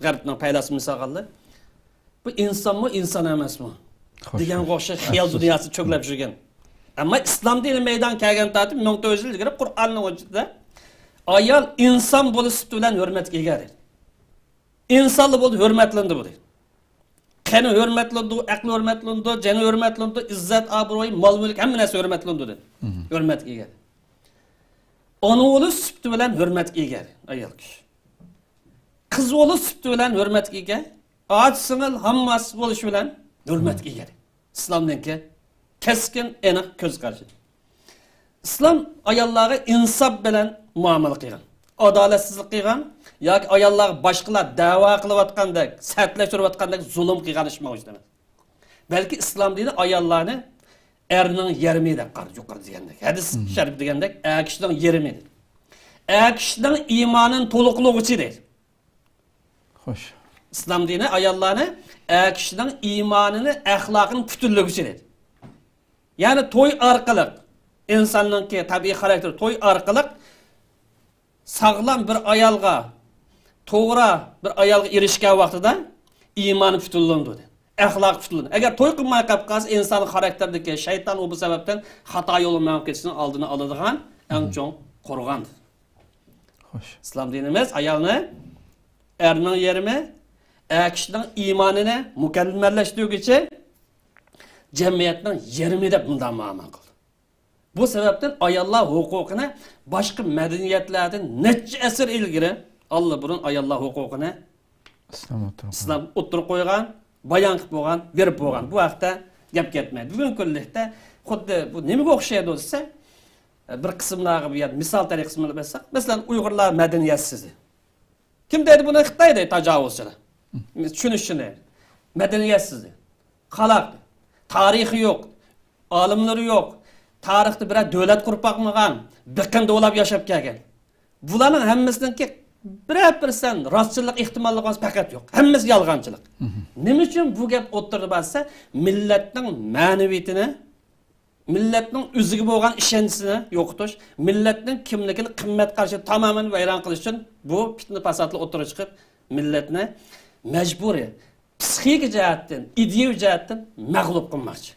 غەربنىڭ پەيلاسوپى مىسال ئالغانلى، بۇ ئىنسانمۇ، ئىنسان ئەمەسمۇ دېگەنگە ئوخشاش خىيال دۇنياسىدا چۆگلەپ يۈرگەن. ئەمما ئىسلام دىنى مەيدانغا كەلگەن تارتىپ مىڭ تۆت يۈز يىل ئىلگىرى قۇرئاننىڭ ئىچىدە ئايال ئىنسان بولۇش سۈپىتى بىلەن ھۆرمەتكە ئىگە دەيدۇ. ئىنسانلا بولدى، ھۆرمەتلىنىدۇ بۇ دەيدۇ. قېنى ھۆرمەتلىنىدۇ، ئەقلى ھۆرمەتلىنىدۇ، جېنى ھۆرمەتلىنىدۇ، ئىززەت، ئابرۇيى، مال مۈلكى، ھەممە نەرسە ھۆرمەتلىنىدۇ دەيدۇ. ھۆرمەتكە ئىگە. ئانا بولۇش سۈپىتى بىلەن ھۆرمەتكە ئىگە ئايال كىشى. قىز بولۇش سۈپىتى بىلەن ھۆرمەتكە ئىگە. ئاچا سىڭىل، ھامماسى بولۇش بىلەن ھۆرمەتكە ئىگە. ئىسلامنىڭكى كەسكىن، ئېنىق كۆز قارىشى. ئىسلام ئاياللارغا ئىنساپ بىلەن مۇئامىلە قىلغان، ئادالەتسىزلىك قىلغان ياكى ئاياللارغا باشقىلار دەۋا قىلىۋاتقاندەك، سەتلەشتۈرۈۋاتقاندەك زۇلۇم قىلغان ئىش مەۋجۇت ئەمەس. بەلكى ئىسلام دىنى ئاياللارنى ئەرنىڭ يېرىمى دەپ قارىدى، يۇقىرىدا دېگەندەك. ھەدىس شەرىپ دېگەندەك، ئەر كىشىنىڭ يېرىمى دېدى. ئەر كىشىنىڭ ئىمانىنى تولۇقلىغۇچى دەيدۇ. خوش. ئىسلام دىنى ئاياللارنى ئەر كىشىنىڭ ئىمانىنى، ئەخلاقىنى پۈتۈنلىگۈچى دەيدۇ. يەنى توي ئارقىلىق ئىنساننىڭكى تەبىئىي خاراكتېرى، توي ئارقىلىق ساغلام بىر ئايالغا، توغرا بىر ئايالغا ئېرىشكەن ۋاقتىدا ئىمانى پۈتۈنلىنىدۇ، ئەخلاقى پۈتۈنلىنىدۇ. ئەگەر توي قىلماي قېلىپ قالسا، ئىنساننىڭ خاراكتېرىدىكى شەيتان ئۇ بۇ سەۋەبتىن خاتا يولغا مېڭىپ كېتىشنىڭ ئالدىنى ئالىدىغان ئەڭ چوڭ قورغان. خوش. ئىسلام دىنىمىز ئايالنى ئەرنىڭ يېرىمى، ئەر كىشىنىڭ ئىمانىنى مۇكەممەللەشتۈرگۈچى جەمئىيەتنىڭ يېرىمى دەپ مۇنداق مۇئامىلە قىلدى. بۇ سەۋەبتىن ئاياللار ھوقۇقىنى باشقا مەدەنىيەتلەردىن نەچچە ئەسىر ئىلگىرى ئاللىبۇرۇن ئاياللار ھوقۇقىنى ئىسلام ئوتتۇرىغا ئىسلام ئوتتۇرىغا قويغان، بايان قىلىپ بولغان، بېرىپ بولغان. بۇ ھەقتە گەپ كەتمەيدۇ. بۈگۈنكى كۈنلۈكتە خۇددى بۇ نېمىگە ئوخشايدۇ دېسە، بىر قىسىملارغا بۇ يەردە مىسال تەرىقىسىنى بەرسەك، مەسىلەن، ئۇيغۇرلار مەدەنىيەتسىز. كىم دەيدۇ بۇنى؟ خىتاي دەيدۇ، تاجاۋۇزچىلار. چۈشىنىشىنى، مەدەنىيەتسىز، قالاق، تارىخى يوق، ئالىملىرى يوق، تارىختا بىرەر دۆلەت قۇرۇپ باقمىغان، بېقىندا ئولاپ ياشاپ كەلگەن. بۇلارنىڭ ھەممىسىنىڭكى بىرەر پىرسەنت راستچىللىق ئېھتىماللىقى بولسا پەقەت يوق. ھەممىسى يالغانچىلىق. نېمە ئۈچۈن بۇ گەپ ئوتتۇرىغا بارسا، مىللەتنىڭ مەنىۋىيىتىنى، مىللەتنىڭ ئۆزىگە بولغان ئىشەنچىسىنى يوقىتىش، مىللەتنىڭ كىملىكىنى، قىممەت قارىشىنى تامامەن ۋەيران قىلىش ئۈچۈن بۇ پىتنە پاساتلار ئوتتۇرىغا چىقىپ، مىللەتنى مەجبۇرىي پسىخىكا جەھەتتىن، ئىدىيەۋى جەھەتتىن مەغلۇپ قىلماقچى.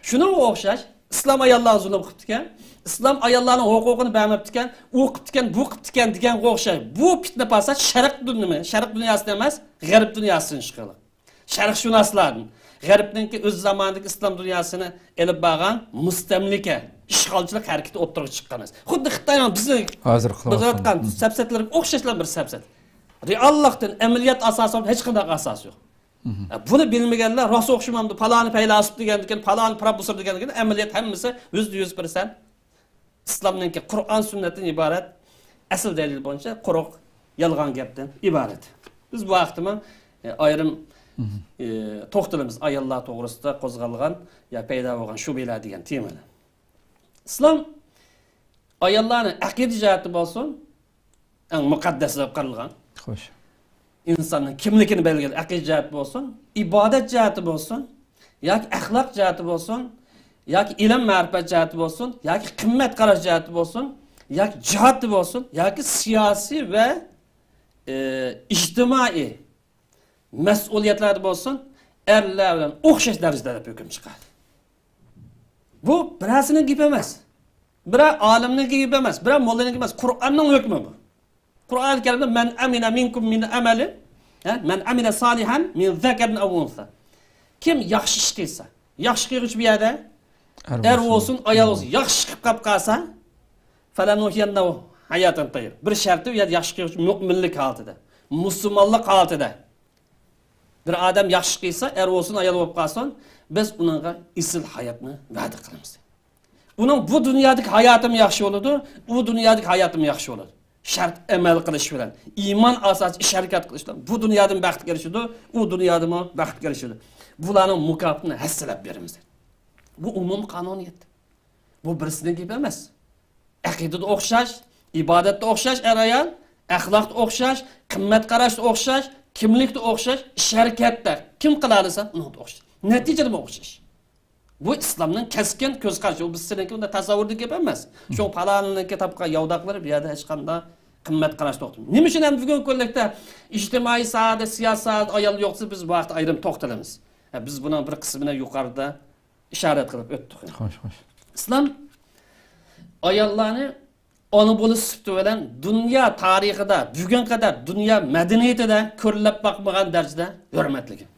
شۇنىڭغا ئوخشاش، ئىسلام ئاياللارغا زۇلۇم قىپتىكەن، ئىسلام ئاياللارنىڭ ھوقۇقىنى بەرمەپتىكەن، ئۇ قىپتىكەن، بۇ قىپتىكەن دېگەنگە ئوخشاش، بۇ پىتنە پاسات شەرق دۇنيا، شەرق دۇنياسىدىن ئەمەس، غەرب دۇنياسىدىن چىقىدۇ. شەرقشۇناسلاردىن، غەربنىڭكى ئۆز زامانىدىكى ئىسلام دۇنياسىنى ئېلىپ بارغان مۇستەملىكە، ئىشغالچىلىق ھەرىكىتى ئوتتۇرىغا چىققان نەرسە. خۇددى خىتاينىڭ بىزنىڭ ھازىر قىلىۋاتقان بىزلەۋاتقان سەپسەتىلىرىگە ئوخشاشلا بىر سەپسەت. رېئاللىقتىن، ئەمەلىيەت ئاساسىدا ھېچقانداق ئاساسى يوق. بۇنى بىلمىگەنلەر راست ئوخشىمامدۇ، پالانى پەيلاسوپ دېگەندىكىن، پالانى پروفېسسور دېگەندىكىن، ئەمەلىيەت ھەممىسى يۈزدە يۈز پىرسەنت ئىسلامنىڭكى قۇرئان سۈننەتتىن ئىبارەت ئەسلى دەلىل بويىچە قۇرۇق يالغان گەپتىن ئىبارەت. بىز بۇ ھەقتىمۇ، ئە، ئايرىم، ئە، توختىلىمىز ئاياللار توغرىسىدا قوزغالغان يا پەيدا بولغان شۈبھىلەر دېگەن تېمىنى. ئىسلام ئاياللارنى ئەقىدە جەھەتتە بولسۇن، ئەڭ مۇقەددەس دەپ قارالغان. خوش. ئىنساننىڭ كىملىكىنى بەلگىلەيدۇ. ئەقىدە جەھەتتە بولسۇن، ئىبادەت جەھەتتە بولسۇن، ياكى ئەخلاق جەھەتتە بولسۇن، ياكى ئىلىم مەرىپەت جەھەتتە بولسۇن، ياكى قىممەت قاراش جەھەتتە بولسۇن، ياكى جىھادتا بولسۇن، ياكى سىياسىي ۋە، ئى، ئىجتىمائىي مەسئۇلىيەتلەردە بولسۇن، ئەرلەر بىلەن ئوخشاش دەرىجىدە دەپ ھۆكۈم چىقاردى. بۇ بىرەرسىنىڭ گېپى ئەمەس. بىرەر ئالىمنىڭ گېپى ئەمەس، بىرەر موللىنىڭ گېپى ئەمەس. قۇرئاننىڭ ھۆكمى بۇ. قۇرئان كەرىمدە، مەن ئەمىلە مىنكۇم مىن ئەمەلىن، ھە؟ مەن ئەمىلە سالىھەن مىن زەكەرىن ئەۋ ئۇنسا. كىم ياخشى ئىش قىلسا، ياخشى قىلغۇچى بۇ يەردە ئەر ئەر بولسۇن، بولسۇن، ئايال بولسۇن، ياخشى ئىش قىلىپ قاپ قالسا، فەلەنۇھيەننەھۇ ھاياتەن تەييىبە. بىر شەرتى، بۇ يەردە ياخشى قىلغۇچى مۆمىنلىك ھالىتىدە، مۇسۇلمانلىق ھالىتىدە. بىر ئادەم ياخشى قىلسا، ئەر بولسۇن، ئايال بولۇپ قالسۇن، بىز ئۇنىڭغا ئېسىل ھاياتنى ۋەدە قىلىمىز. ئۇنىڭ بۇ دۇنيادىكى ھاياتىمۇ ياخشى بولىدۇ، ئۇ دۇنيادىكى ھاياتىمۇ ياخشى بولىدۇ. شەرت ئەمەل قىلىش بىلەن، ئىمان ئاساسىي ئىش ھەرىكەت قىلىش بىلەن بۇ دۇنيادىن بەختكە ئېرىشىدۇ، ئۇ دۇنيادىمۇ بەختكە ئېرىشىدۇ. بۇلارنىڭ مۇكاپاتىنى ھەسسىلەپ بېرىمىز. بۇ ئومۇمىي قانۇنىيەت. بۇ بىرسىنىڭ گېپى ئەمەس. ئەقىدىدە ئوخشاش، ئىبادەتتە ئوخشاش ئەر-ئايال، ئەخلاقتا ئوخشاش، قىممەت قاراشتا ئوخشاش، كىملىكتە ئوخشاش، ئىش ھەرىكەتتە كىم قىلالىسا، ئۇنىڭدا ئوخشاش. نەتىجىدىمۇ ئوخشاش. بۇ ئىسلامنىڭ كەسكىن كۆز قارىشى. بۇ بىز سېنىڭكى بۇنداق تەسەۋۋۇردىكى گەپ ئەمەس. شۇڭا پالانىنىڭكى تاپقان ياۋداقلىرى بۇ يەردە ھېچقانداق قىممەت قاراشتا توختىمايدۇ. نېمە ئۈچۈن ئەمدى بۈگۈنكى كۈنلۈكتە ئىجتىمائىي ساھەدە، سىياسىي ساھەدە ئايال يوق دېسە، بىز بۇ ھەقتە ئايرىم توختىلىمىز. ھە، بىز بۇنىڭ بىر قىسمىنى يۇقىرىدا ئىشارەت قىلىپ ئۆتتۇق. خوش، خوش. ئىسلام ئاياللارنى ئانا بولۇش سۈپىتى بىلەن دۇنيا تارىخىدا بۈگۈنگە قەدەر دۇنيا مەدەنىيىتىدە كۆرۈلۈپ باقمىغان دەرىجىدە ھۆرمەتلىگەن.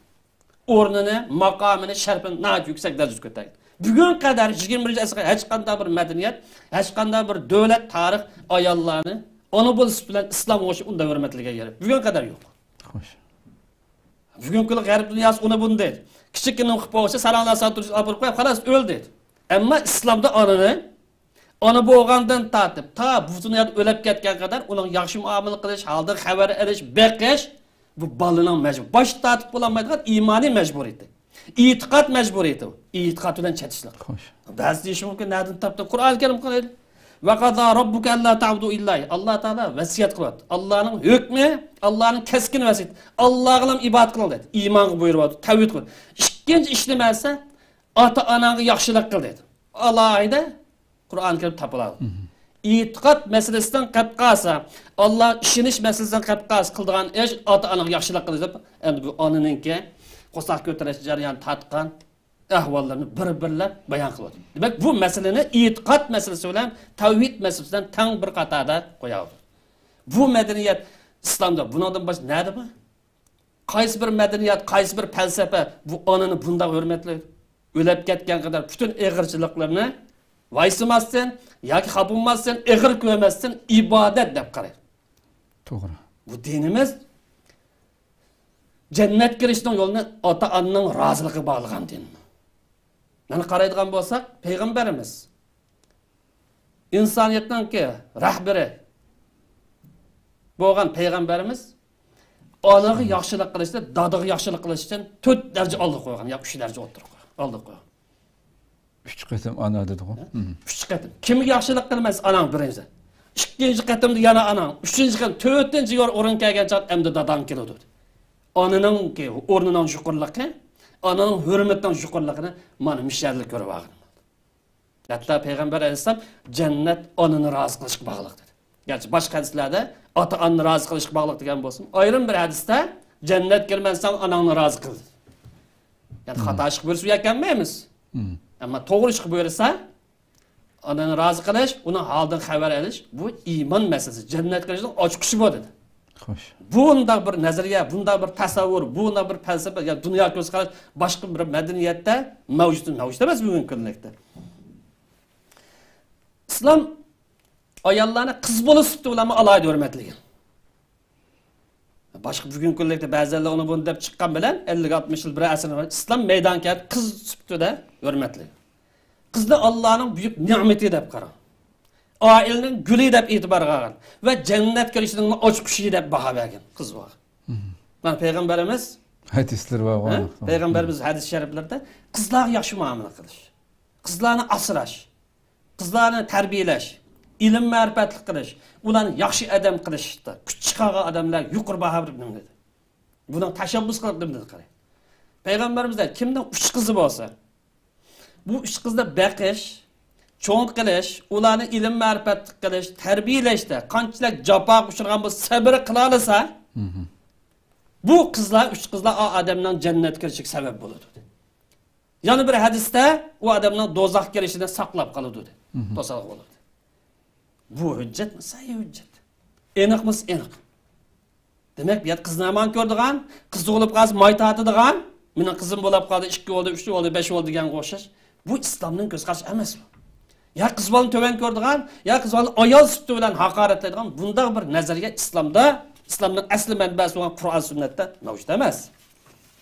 ئورنىنى، ماقامىنى، شەرىپىنى ناھايىتى يۈكسەك دەرىجىدە كۆتەرگەن. بۈگۈنگە قەدەر يىگىرمە بىرىنچى ئەسىرگە ھەچقانداق بىر مەدەنىيەت، ھەچقانداق بىر دۆلەت، تارىخ ئاياللارنى ئانا بولۇش سۈپىتى بىلەن ئىسلامغا ئوخشاپ ئۇنداق ھۆرمەتلىگەن يېرى بۈگۈنگە قەدەر يوق. خوش. بۈگۈنكى كۈنى غەرب دۇنياسى ئۇنى بۇنى دەيدۇ. كىچىك ئىنىم قىلىپ بولسا، ساراڭلار سان تۇرۇشۇپ ئاپىرىپ قويۇپ، خالاس، ئۆل دەيدۇ. ئەمما ئىسلامدا ئانىنى، ئانا بولغاندىن تارتىپ تا بۇ دۇنيادا ئۆلۈپ كەتكەن قەدەر ئۇنىڭ ياخشى مۇئامىلە قىلىش، ھالىدىن خەۋەر ئېلىش، بېقىش، بۇ بالىنىڭ مەجبۇر، باش تارتىپ بولالمايدىغان ئىمانىي مەجبۇرىيىتى. ئېتىقاد مەجبۇرىيىتى بۇ. ئېتىقاد بىلەن چېتىشلىق. خوش. بەزى دېيىشى مۇمكىن، نەدىن تاپتىڭ؟ قۇرئان كەرىم قارايلى. ۋە قازا راببۇكە ئەللا تەبۇدۇ ئىللا ئىيياھ. ئاللا تائالا ۋەسىيەت قىلىۋاتىدۇ. ئاللانىڭ ھۆكمى، ئاللانىڭ كەسكىن ۋەسىيىتى. ئاللاغىلا ئىبادەت قىلىڭ دەيدۇ. ئىمانغا بۇيرۇۋاتىدۇ، تەۋھىد قىل. ئىككىنچى ئىش نېمە دېسە، ئاتا-ئاناڭغا ياخشىلىق قىل دەيدۇ. ئالاھىدە قۇرئان كەرىم تاپىلاڭ. ئېتىقاد مەسىلىسىدىن قېلىپ قالسا، ئاللاغا ئىشىنىش مەسىلىسىدىن قېلىپ قالسا، قىلىدىغان ئىش ئاتا-ئاناغا ياخشىلىق قىلىش دەپ، ئەمدى بۇ ئانىنىڭكى قورساق كۆتۈرۈش جەريانى تارتقان ئەھۋاللىرىنى بىر-بىرلەپ بايان قىلىۋاتىدۇ. دېمەك، بۇ مەسىلىنى ئېتىقاد مەسىلىسى بىلەن تەۋھىد مەسىلىسى بىلەن تەڭ بىر قاتاردا قوياۋاتىدۇ. بۇ مەدەنىيەت ئىسلامدا بۇنىڭدىن باشقا نەدە بار؟ قايسى بىر مەدەنىيەت، قايسى بىر پەلسەپە بۇ ئانىنى بۇنداق ھۆرمەتلەيدۇ؟ ئۆلۈپ كەتكەن قەدەر پۈتۈن ئېغىرچىلىقلىرىنى ۋايسىماستىن ياكى خاپا بولماستىن، ئېغىر كۆرمەستىن ئىبادەت دەپ قارايدۇ. توغرا. بۇ دىنىمىز جەننەتكە كىرىشنىڭ يولىنى ئاتا-ئانىنىڭ رازىلىقىغا باغلىغان دىن. مانا قارايدىغان بولساق، پەيغەمبىرىمىز ئىنسانىيەتنىڭكى رەھبىرى بولغان پەيغەمبىرىمىز ئانىغا ياخشىلىق قىلىشتا، دادىغا ياخشىلىق قىلىش ئۈچۈن تۆت دەرىجە ئالدىغا قويغان، يا ئۈچ دەرىجە ئوتتۇرىغا قويغان، ئالدىغا قويغان. ئۈچ قېتىم ئانا دېدىغۇ. ھە؟ ئۈچ قېتىم. كىمگە ياخشىلىق قىلىمەن؟ ئاناڭ بىرىنچى. ئىككىنچى قېتىمدا يەنە ئاناڭ، ئۈچىنچى قېتىم، تۆتىنچى يول ئورۇن كەلگەن چاغدا ئەمدى داداڭ كېلىدۇ. ئانىنىڭكى ئورنىنىڭ يۇقىرىلىقى، ئانىنىڭ ھۆرمىتىنىڭ يۇقىرىلىقىنى مانا مۇشۇ يەردە كۆرۈۋالغىنىم بولدى. ھەتتا پەيغەمبەر ئەلەيھىسسالام، «جەننەت ئانىنى رازى قىلىشقا باغلىق» دېدى. گەرچە باشقا ھەدىسلەردە ئاتا-ئانىنى رازى قىلىشقا باغلىق دېگەن بولسىمۇ، ئايرىم بىر ھەدىستە «جەننەتكە كىرمەسەڭ ئاناڭنى رازى قىل» دېدى. يەنى خاتا ئىشقا بۇيرۇسا يەكەنمەيمىز. ئەمما توغرا ئىشقا بۇيرۇسا، ئانىنى رازى قىلىش، ئۇنىڭ ھالىدىن خەۋەر ئېلىش، بۇ ئىمان مەسىلىسى، جەننەتكە كىرىشنىڭ ئاچقۇچى بۇ دېدى. خوش. بۇنداق بىر نەزەرىيە، بۇنداق بىر تەسەۋۋۇر، بۇنداق بىر پەلسەپە، يا دۇنيا كۆز قاراش باشقا بىر مەدەنىيەتتە مەۋجۇت، مەۋجۇت ئەمەس بۈگۈنكى كۈنلۈكتە. ئىسلام ئاياللارنى قىز بالا سۈپىتى بىلەنمۇ ئالاھىدە ھۆرمەتلىگەن. باشقا بۈگۈنكى كۈنلۈكتە بەزىلەر ئۇنى بۇنى دەپ چىققان بىلەن، ئەللىك ئاتمىش يىل، بىر ئەسىرنىڭ ئىسلام مەيدانغا كەلدى، قىز سۈپىتىدە ھۆرمەتلىگەن. قىزنى ئاللانىڭ بۈيۈك نېمىتى دەپ قاراڭ. ئائىلىنىڭ گۈلى دەپ ئېتىبارغا ئالغان ۋە جەننەتكە كىرىشنىڭ ئاچقۇچى دەپ باھا بەرگەن قىزغا. مانا پەيغەمبەرىمىز، ھەدىسلىرى بار، ھە؟ پەيغەمبەرىمىز ھەدىس شەرىپلىرىدە قىزلارغا ياخشى مۇئامىلە قىلىش، قىزلارنى ئاسراش، قىزلارنى تەربىيەلەش، ئىلىم مەرىپەتلىك قىلىش، ئۇلارنى ياخشى ئادەم قىلىشتا كۈچ چىقارغان ئادەملەرگە يۇقىرى باھا بېرىپ نېمە دېدى؟ بۇنىڭ تەشەببۇس قىلىپ نېمە دېدى قاراڭ. پەيغەمبەرىمىزدە كىمنىڭ ئۈچ قىزى بولسا، بۇ ئۈچ قىزنى بېقىش، چوڭ قىلىش، ئۇلارنى ئىلىم مەرىپەتلىك قىلىش، تەربىيەلەشتە قانچىلىك جاپاغا ئۇچرىغان بولسا، سەبرى قىلالىسا، بۇ قىزلار، ئۈچ قىزلار ئا ئادەمنىڭ جەننەتكە كىرىشىگە سەۋەب بولىدۇ، دېدى. يەنە بىر ھەدىستە ئۇ ئادەمنىڭ دوزاخقا كىرىشىدىن ساقلاپ قالىدۇ، دېدى. توسالغۇ بولىدۇ. بۇ ھۆججەتمۇ؟ سەھىھ ھۆججەت. ئېنىقمۇ؟ ئېنىق. دېمەك، بۇ يەردە قىزنى يامان كۆرىدىغان، قىز تۇغۇلۇپ قالسا ماي تارتىدىغان، «مېنىڭ قىزىم بولاپ قالدى، ئىككى بولدى، ئۈچ بولدى، بەش بولدى» دېگەنگە ئوخشاش. بۇ ئىسلامنىڭ كۆز قارىشى ئەمەس بۇ. يا قىز بالىنى تۆۋەن كۆرىدىغان، يا قىز بالىنى ئايال سۈپىتى بىلەن ھاقارەتلەيدىغان بۇنداق بىر نەزەرىيە ئىسلامدا، ئىسلامنىڭ ئەسلى مەنبەسى بولغان قۇرئان سۈننەتتە مەۋجۇت ئەمەس.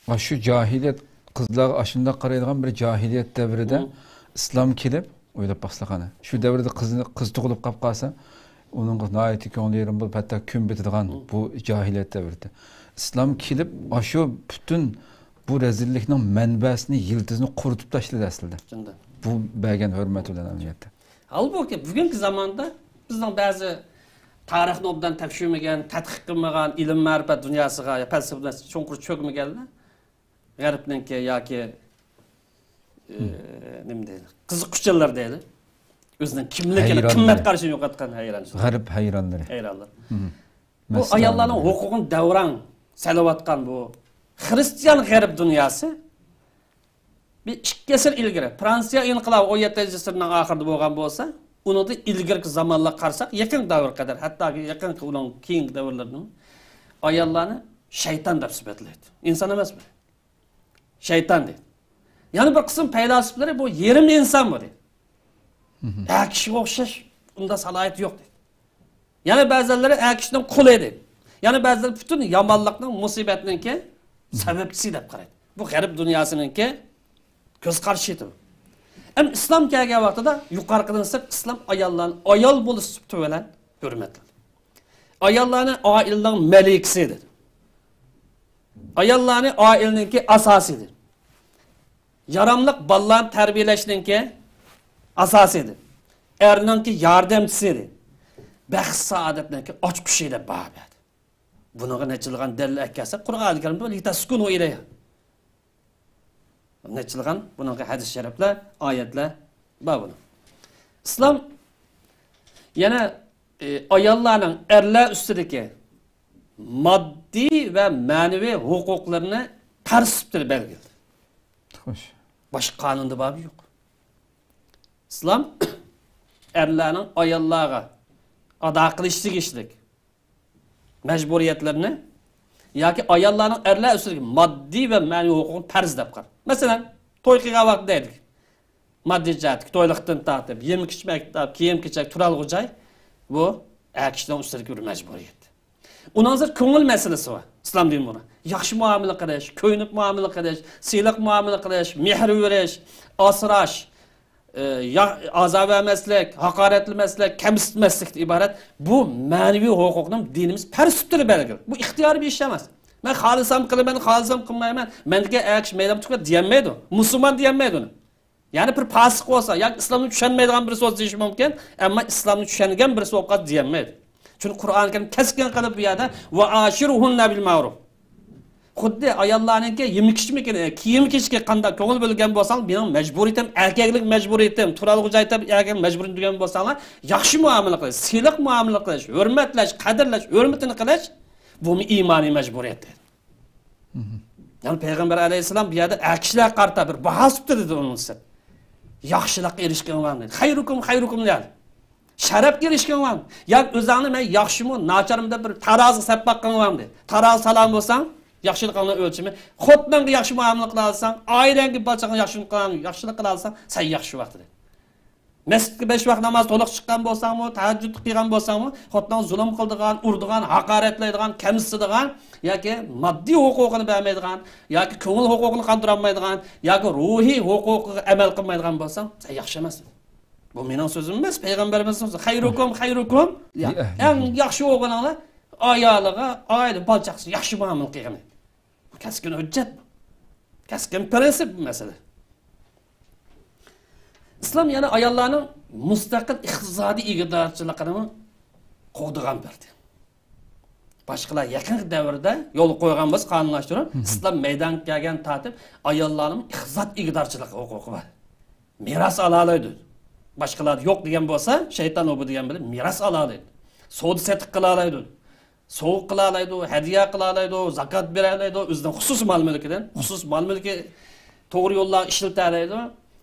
ۋە شۇ جاھىلىيەت، قىزلارغا ئاشۇنداق قارايدىغان بىر جاھىلىيەت دەۋرىدە ئىسلام كېلىپ، ئويلاپ باقساق ئەنە، شۇ دەۋردە قىزنى، قىز تۇغۇلۇپ قاپ قالسا، ئۇنىڭغا ناھايىتى كۆڭلى يېرىم بولۇپ، ھەتتا كۈن پېتىدىغان بۇ جاھىلىيەت دەۋرىدە. ئىسلام كېلىپ، ئاشۇ پۈتۈن بۇ رەزىللىكنىڭ مەنبەسىنى، يىلتىزىنى قۇرۇتۇپ تاشلىدى ئەسلىدە. بۇ بەرگەن ھۆرمەت بىلەن ئەمەلىيەتتە. ھالبۇكى، بۈگۈنكى زاماندا بىزنىڭ بەزى تارىخنى ئوبدان تەكشۈرمىگەن، تەتقىق قىلمىغان، ئىلىم-مەرىپەت دۇنياسىغا، يا پەلسەپە دۇنياسىغا چوڭقۇر چۆكمىگەنلەر غەربنىڭكى ياكى، ئى، نېمە دەيلى، قىزىققۇچىلار دەيلى. ئۆزىنىڭ كىملىكىنى، قىممەت قارىشىنى يوقاتقان ھەيران. غەرب ھەيرانلىرى. ھەيرانلار. بۇ ئاياللارنىڭ ھوقۇقىنى دەۋراڭ سېلىۋاتقان بۇ خىرىستىيان غەرب دۇنياسى بىر ئىككى ئەسىر ئىلگىرى، فرانسىيە ئىنقىلابى ئون يەتتىنچى ئەسىرنىڭ ئاخىرىدا بولغان بولسا، ئۇنىڭدىن ئىلگىرىكى زامانلارغا قارىساق، يېقىن دەۋرگە قەدەر، ھەتتاكى يېقىنقى ئۇنىڭ كېيىنكى دەۋرلەردىمۇ ئاياللارنى شەيتان دەپ سۈپەتلەيدۇ. ئىنسان ئەمەس بۇ. شەيتان دەيدۇ. يەنە بىر قىسىم پەيلاسوپلىرى بۇ يېرىم ئىنسان بۇ دەيدۇ. ھە، كىشىگە ئوخشاش، ئۇنداق سالاھىيىتى يوق دەيدۇ. يەنە بەزىلىرى ئەر كىشىنىڭ قۇلى دەيدۇ. يەنە بەزىلىرى پۈتۈن يامانلىقنىڭ، مۇسىبەتنىڭكى سەۋەبچىسى دەپ قارايدۇ. بۇ غەرب دۇنياسىنىڭكى كۆز قارىشى ئىدى. ئەمما ئىسلام كەلگەن ۋاقتىدا يۇقىرىقىدىن سىرت ئىسلام ئاياللارنى ئايال بولۇش سۈپىتى بىلەن ھۆرمەتلىدى. ئاياللارنى ئائىلىنىڭ مەلىكىسى دېدى. ئاياللارنى ئائىلىنىڭكى ئاساسى دېدى. ياراملىق بالىلارنى تەربىيەلەشنىڭكى ئاساسى دېدى. ئەرنىڭكى ياردەمچىسى دېدى. بەخت سائادەتنىڭكى ئاچقۇچى دەپ باھا بەردى. بۇنىڭغا نەچچىلىغان دەلىل ئەكەلسەك، قۇرئانى كەرىمدە «لىتەسكۇنۇ ئىلەيھا». نەچچىلىغان بۇنىڭغا ھەدىس شەرىپلەر، ئايەتلەر بار بۇنىڭ. ئىسلام يەنە، ئى، ئاياللارنىڭ ئەرلەر ئۈستىدىكى ماددىي ۋە مەنىۋى ھوقۇقلىرىنى پەرز سۈپىتىدە بەلگىلىدى. خوش. باشقا قانۇندا بارمۇ؟ يوق. ئىسلام ئەرلەرنىڭ ئاياللارغا ئادا قىلىشى تېگىشلىك مەجبۇرىيەتلىرىنى ياكى ئاياللارنىڭ ئەرلەر ئۈستىدىكى ماددىي ۋە مەنىۋى ھوقۇقىنى پەرز دەپ قارىدى. مەسىلەن، توي قىلغان ۋاقتىدا دەيدۇ، ماددىي جەھەتتىكى تويلۇقتىن تارتىپ، يېمە-ئىچمەكتىن تارتىپ، كىيىم-كېچەك، تۇرالغۇ جاي، بۇ ئەر كىشىنىڭ ئۈستىدىكى بىر مەجبۇرىيەت. ئۇنىڭ كۆڭۈل مەسىلىسى بار. ئىسلام دىنى بۇنى ياخشى مۇئامىلە قىلىش، كۆيۈنۈپ مۇئامىلە قىلىش، سىلىق مۇئامىلە قىلىش، مېھىر بېرىش، ئاسراش، ئى، يا-، ئازار بەرمەسلىك، ھاقارەتلىمەسلىك، كەمسىتمەسلىكتىن ئىبارەت بۇ مەنىۋى ھوقۇقنى دىنىمىز پەرز سۈپىتىدە بەلگىلىدى. بۇ ئىختىيارىي بىر ئىش ئەمەس. مەن خالىسام قىلىمەن، خالىسام قىلمايمەن. مەندىكى ئەر كىشى مەيدان تۇرۇپ دېيەلمەيدۇ. مۇسۇلمان دېيەلمەيدۇ ئۇنى. يەنى بىر پاسىق بولسا ياكى ئىسلامنى چۈشەنمەيدىغان بىرسى بولسا دېيىشى مۇمكىن، ئەمما ئىسلامنى چۈشەنگەن بىرسى بولۇپ قالدى دېيەلمەيدۇ. چۈنكى قۇرئان كەرىم كەسكىن قىلىپ بۇ يەردە «ۋەئاشىرۇھۇننە بىل مەئرۇف». خۇددى ئاياللارنىڭكى يېمەك-ئىچمىكىنى، كىيىم-كېچىكى قانداق كۆڭۈل بۆلگەن بولساڭ، مېنىڭ مەجبۇرىيىتىم، ئەركەكلىك مەجبۇرىيىتىم، تۇرالغۇ جاي تېپىپ ئەركەك مەجبۇرىيىتىم دېگەن بولساڭلار، ياخشى مۇئامىلە قىلىش، سىلىق مۇئامىلە قىلىش، ھۆرمەتلەش، قەدىرلەش، ھۆرمىتىنى قىلىش، بۇمۇ ئىمانىي مەجبۇرىيەت دەيدۇ. يەنى پەيغەمبەر ئەلەيھىسسالام بۇ يەردە ئەر كىشىلەرگە قارىتا بىر باھا سۈپىتىدە دېدى ئۇنىڭ ئۈستىدە. ياخشىلىققا ئېرىشكىنىڭلارنى. «خەيرۇكۇم، خەيرۇكۇم» دېدى. شەرەپكە ئېرىشكىنىڭلارنى. ياكى ئۆزۈڭنى مەن ياخشىمۇ، ناچارمۇ دەپ بىر تارازىغا سەپ باققىنىڭلارنى. تارازا سالام بولساڭ، ياخشىلىقىڭنىڭ ئۆلچىمى. خوتۇنۇڭغا ياخشى مۇئامىلە قىلالىساڭ، ئائىلەڭگە، بالىچىڭغا ياخشى، ياخشىلىق قىلالىساڭ، سەن ياخشى ۋاقتىدا. مەسچىتكە بەش ۋاق ناماز تولۇق چىققان بولساڭمۇ، تەھەججۇد قىلغان بولساڭمۇ، خوتۇنۇڭ زۇلۇم قىلىدىغان، ئۇرىدىغان، ھاقارەتلەيدىغان، كەمسىتىدىغان ياكى ماددىي ھوقۇقىنى بەرمەيدىغان ياكى كۆڭۈل ھوقۇقىنى قاندۇرالمايدىغان ياكى روھىي ھوقۇقىغا ئەمەل قىلمايدىغان بولساڭ، سەن ياخشى ئەمەس. بۇ مېنىڭ سۆزۈم ئەمەس، پەيغەمبىرىمىزنىڭ سۆزى. «خەيرۇكۇم، خەيرۇكۇم». يا، لىئەھلىھى. ئەڭ ياخشى بولغىنىڭلار ئايالىغا، ئائىلە، بالا-چاقىسىغا ياخشى مۇئامىلە قىلغىنى. بۇ كەسكىن ھۆججەت. كەسكىن پىرىنسىپ بۇ مەسىلە. ئىسلام يەنە ئاياللارنىڭ مۇستەقىل ئىقتىسادىي ئىگىدارچىلىقىنىمۇ قوغدىغان بىر دىن. باشقىلار يېقىنقى دەۋردە يولغا قويغان بولسا قانۇنلاشتۇرۇپ، مم. ئىسلام مەيدانغا كەلگەن تارتىپ ئاياللارنىڭ ئىقتىساد ئىگىدارچىلىق ھوقۇقى بار. مىراس ئالالايدۇ. باشقىلاردا يوق دېگەن بولسا، شەيتان ئۇ بۇ دېگەن بىلەن مىراس ئالالايدۇ. سودا سېتىق قىلالايدۇ. سوۋغا قىلالايدۇ، ھەدىيە قىلالايدۇ، زاكات بېرەلەيدۇ، ئۆزىنىڭ خۇسۇسىي مال مۈلكىدىن، خۇسۇسىي مال مۈلكى توغرا يوللارغا ئىشلىتەلەيدۇ،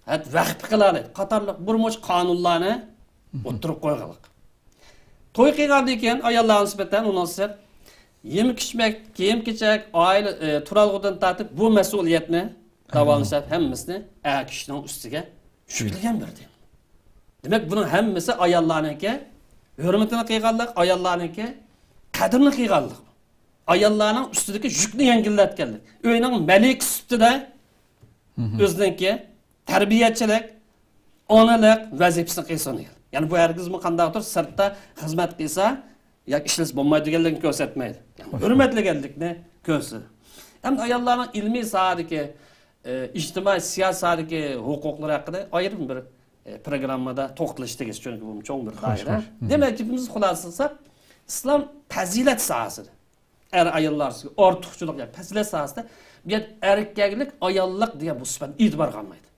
ھەتتا ۋەقىپ قىلالايدۇ قاتارلىق بىر مۇنچە قانۇنلارنى ئوتتۇرىغا قويغانلىق. توي قىلغاندىن كېيىن ئاياللارغا نىسبەتەن ئۇنىڭ سىرت يېمەك-ئىچمەك، كىيىم-كېچەك، ئائىلە، ئە، تۇرالغۇدىن تارتىپ بۇ مەسئۇلىيەتنى، داۋالىنىش ھەممىسىنى ئەر كىشىنىڭ ئۈستىگە يۈكلىگەن بىر دىن. دېمەك، بۇنىڭ ھەممىسى ئاياللارنىڭكى ھۆرمىتىنى قىلغانلىق، ئاياللارنىڭكى قەدرىنى قىلغانلىق. ئاياللارنىڭ ئۈستىدىكى يۈكنى يەڭگىللەتكەنلىك. ئۆينىڭ مەلىكىسى سۈپىتىدە ئۆزىنىڭكى تەربىيەچىلىك، ئانىلىق ۋەزىپىسىنى قىلسۇن دېگەن. يەنى بۇ ھەرگىزمۇ قانداقتۇر سىرتتا خىزمەت قىلسا ياكى ئىشلىسە بولمايدۇ دېگەنلىكنى كۆرسەتمەيدۇ. يەنى ھۆرمەتلىگەنلىكنى كۆرسىتىدۇ. ئەمدى ئاياللارنىڭ ئىلمىي ساھەدىكى، ئە، ئىجتىمائىي، سىياسىي ساھەدىكى ھوقۇقلىرى ھەققىدە ئايرىم بىر، ئە، پروگراممىدا توختىلىش تېگىش، چۈنكى بۇ چوڭ بىر دائىرە. خوش. دېمەك، گېپىمىزنى خۇلاسىلىساق، ئىسلام پەزىلەت ساھەسىدە ئەر-ئاياللار ئارىسىدىكى ئارتۇقچىلىق، يەنى پەزىلەت ساھەسىدە بۇ يەردە ئەركەكلىك، ئاياللىق دېگەن بۇ سۈپەتنى ئېتىبارغا ئالمايدۇ.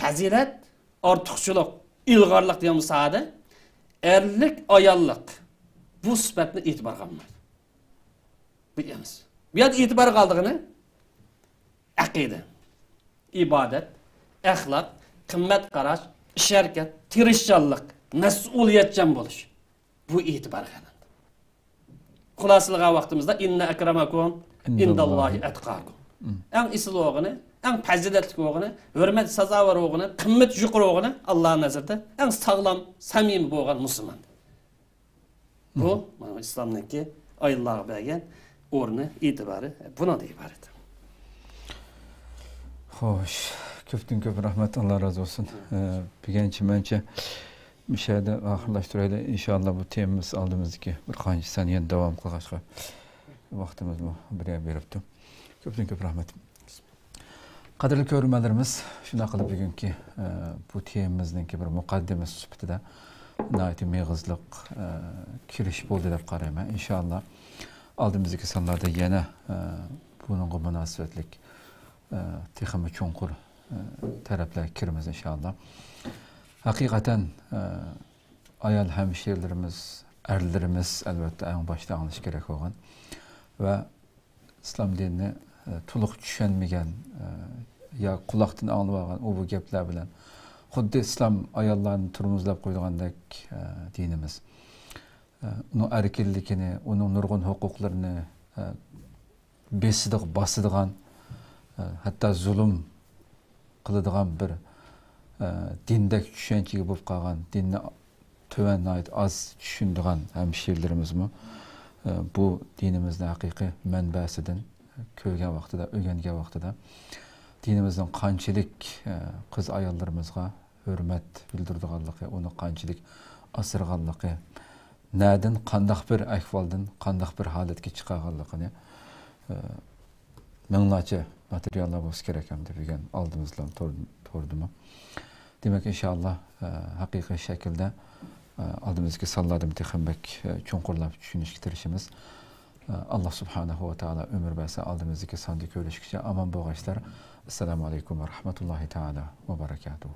پەزىلەت، ئارتۇقچىلىق، ئىلغارلىق دېگەن بۇ ساھەدە ئەرلىك، ئاياللىق بۇ سۈپەتنى ئېتىبارغا ئالمايدۇ. بۇ ئەمەس. بۇ يەردە ئېتىبارغا ئالىدىغىنى ئەقىدە، ئىبادەت، ئەخلاق، قىممەت قاراش، ئىش ھەرىكەت، تىرىشچانلىق، مەسئۇلىيەتچان بولۇش. بۇ ئېتىبارغا ئېلىنىدۇ. خۇلاسىلىغان ۋاقتىمىزدا، «ئىننە ئەكرەمەكۇم ئىندەللاھى ئەتقاكۇم». ئەڭ ئېسىل بولغىنى، ئەڭ پەزىلەتلىك بولغىنى، ھۆرمەت سازاۋەر بولغىنى، قىممىتى يۇقىرى بولغىنى، ئاللا نەزىرىدە ئەڭ ساغلام، سەمىمىي بولغان مۇسۇلمان. بۇ، مانا، ئىسلامنىڭكى ئاياللارغا بەرگەن ئورنى، ئېتىبارى بۇنىڭدىن ئىبارەت. خوش، كۆپتىن كۆپ رەھمەت، ئاللا رازى بولسۇن. ئە، بۈگۈنچە مەنچە مۇشۇ يەردە ئاخىرلاشتۇرايلى. ئىنشاللا بۇ تېمىمىز ئالدىمىزدىكى بىر قانچە سانىنى يەنە داۋام قىلغاچقا ۋاقتىمىزمۇ بىر يەر بېرىپتۇ. كۆپتىن كۆپ رەھمەت. قەدىرلىك كۆرۈرمەنلىرىمىز، شۇنداق قىلىپ بۈگۈنكى، ئە، بۇ تېمىمىزنىڭكى بىر مۇقەددىمىسى سۈپىتىدە ناھايىتى مېغىزلىق، ئە، كىرىش بولدى دەپ قارايمەن. ئىنشاللا ئالدىمىزدىكى سانلاردا يەنە، ئە، بۇنىڭغا مۇناسىۋەتلىك، ئە، تېخىمۇ چوڭقۇر، ئە، تەرەپلەرگە كىرىمىز ئىنشاللا. ھەقىقەتەن، ئە، ئايال ھەمشىرىلىرىمىز، ئەرلىرىمىز ئەلۋەتتە ئەڭ باشتا ئاڭلىشى كېرەك بولغان ۋە ئىسلام دىنىنى، ئە، تولۇق چۈشەنمىگەن، ئە، يا قۇلاقتىن ئاڭلىۋالغان ئۇ بۇ گەپلەر بىلەن خۇددى ئىسلام ئاياللارنى تورمۇزلاپ قويىدىغاندەك، ئە، دىنىمىز. ئە، ئۇنىڭ ئەركىنلىكىنى، ئۇنىڭ نۇرغۇن ھوقۇقلىرىنى، ئە، بېسىدىغ-، باسىدىغان، ئە، ھەتتا زۇلۇم قىلىدىغان بىر، ئە، دىندەك چۈشەنچىگە بولۇپ قالغان، دىننى تۆۋەن، ناھايىتى ئاز چۈشىنىدىغان ھەمشىرىلىرىمىزمۇ، ئە، بۇ دىنىمىزنىڭ ھەقىقىي مەنبەسىدىن كۆرگەن ۋاقتىدا، ئۆگەنگەن ۋاقتىدا دىنىمىزنىڭ قانچىلىك، ئە، قىز-ئاياللىرىمىزغا ھۆرمەت بىلدۈرىدىغانلىقى، ئۇنى قانچىلىك ئاسرىغانلىقى، نەدىن قانداق بىر ئەھۋالدىن قانداق بىر ھالەتكە چىقارغانلىقىنى، ئە، مىڭلارچە ماتېرىياللار بولسا كېرەك ئەمدى بۈگۈن ئالدىمىزدا تور-، توردىمۇ. دېمەك، ئىنشائاللا، ئە، ھەقىقىي شەكىلدە، ئە، ئالدىمىزدىكى سانلاردىمۇ تېخىمۇ بەك، ئە، چوڭقۇرلاپ چۈشىنىشكە تىرىشىمىز. ئە، ئاللا سۇبھانەھۇ ۋە تائالا ئۆمۈر بەرسە، ئالدىمىزدىكى ساندا كۆرۈشكىچە ئامان بولغايسىلەر. ئەسسالامۇ ئەلەيكۇم ۋە رەھمەتۇللاھى تائالا ۋە بەرەكاتۇھۇ.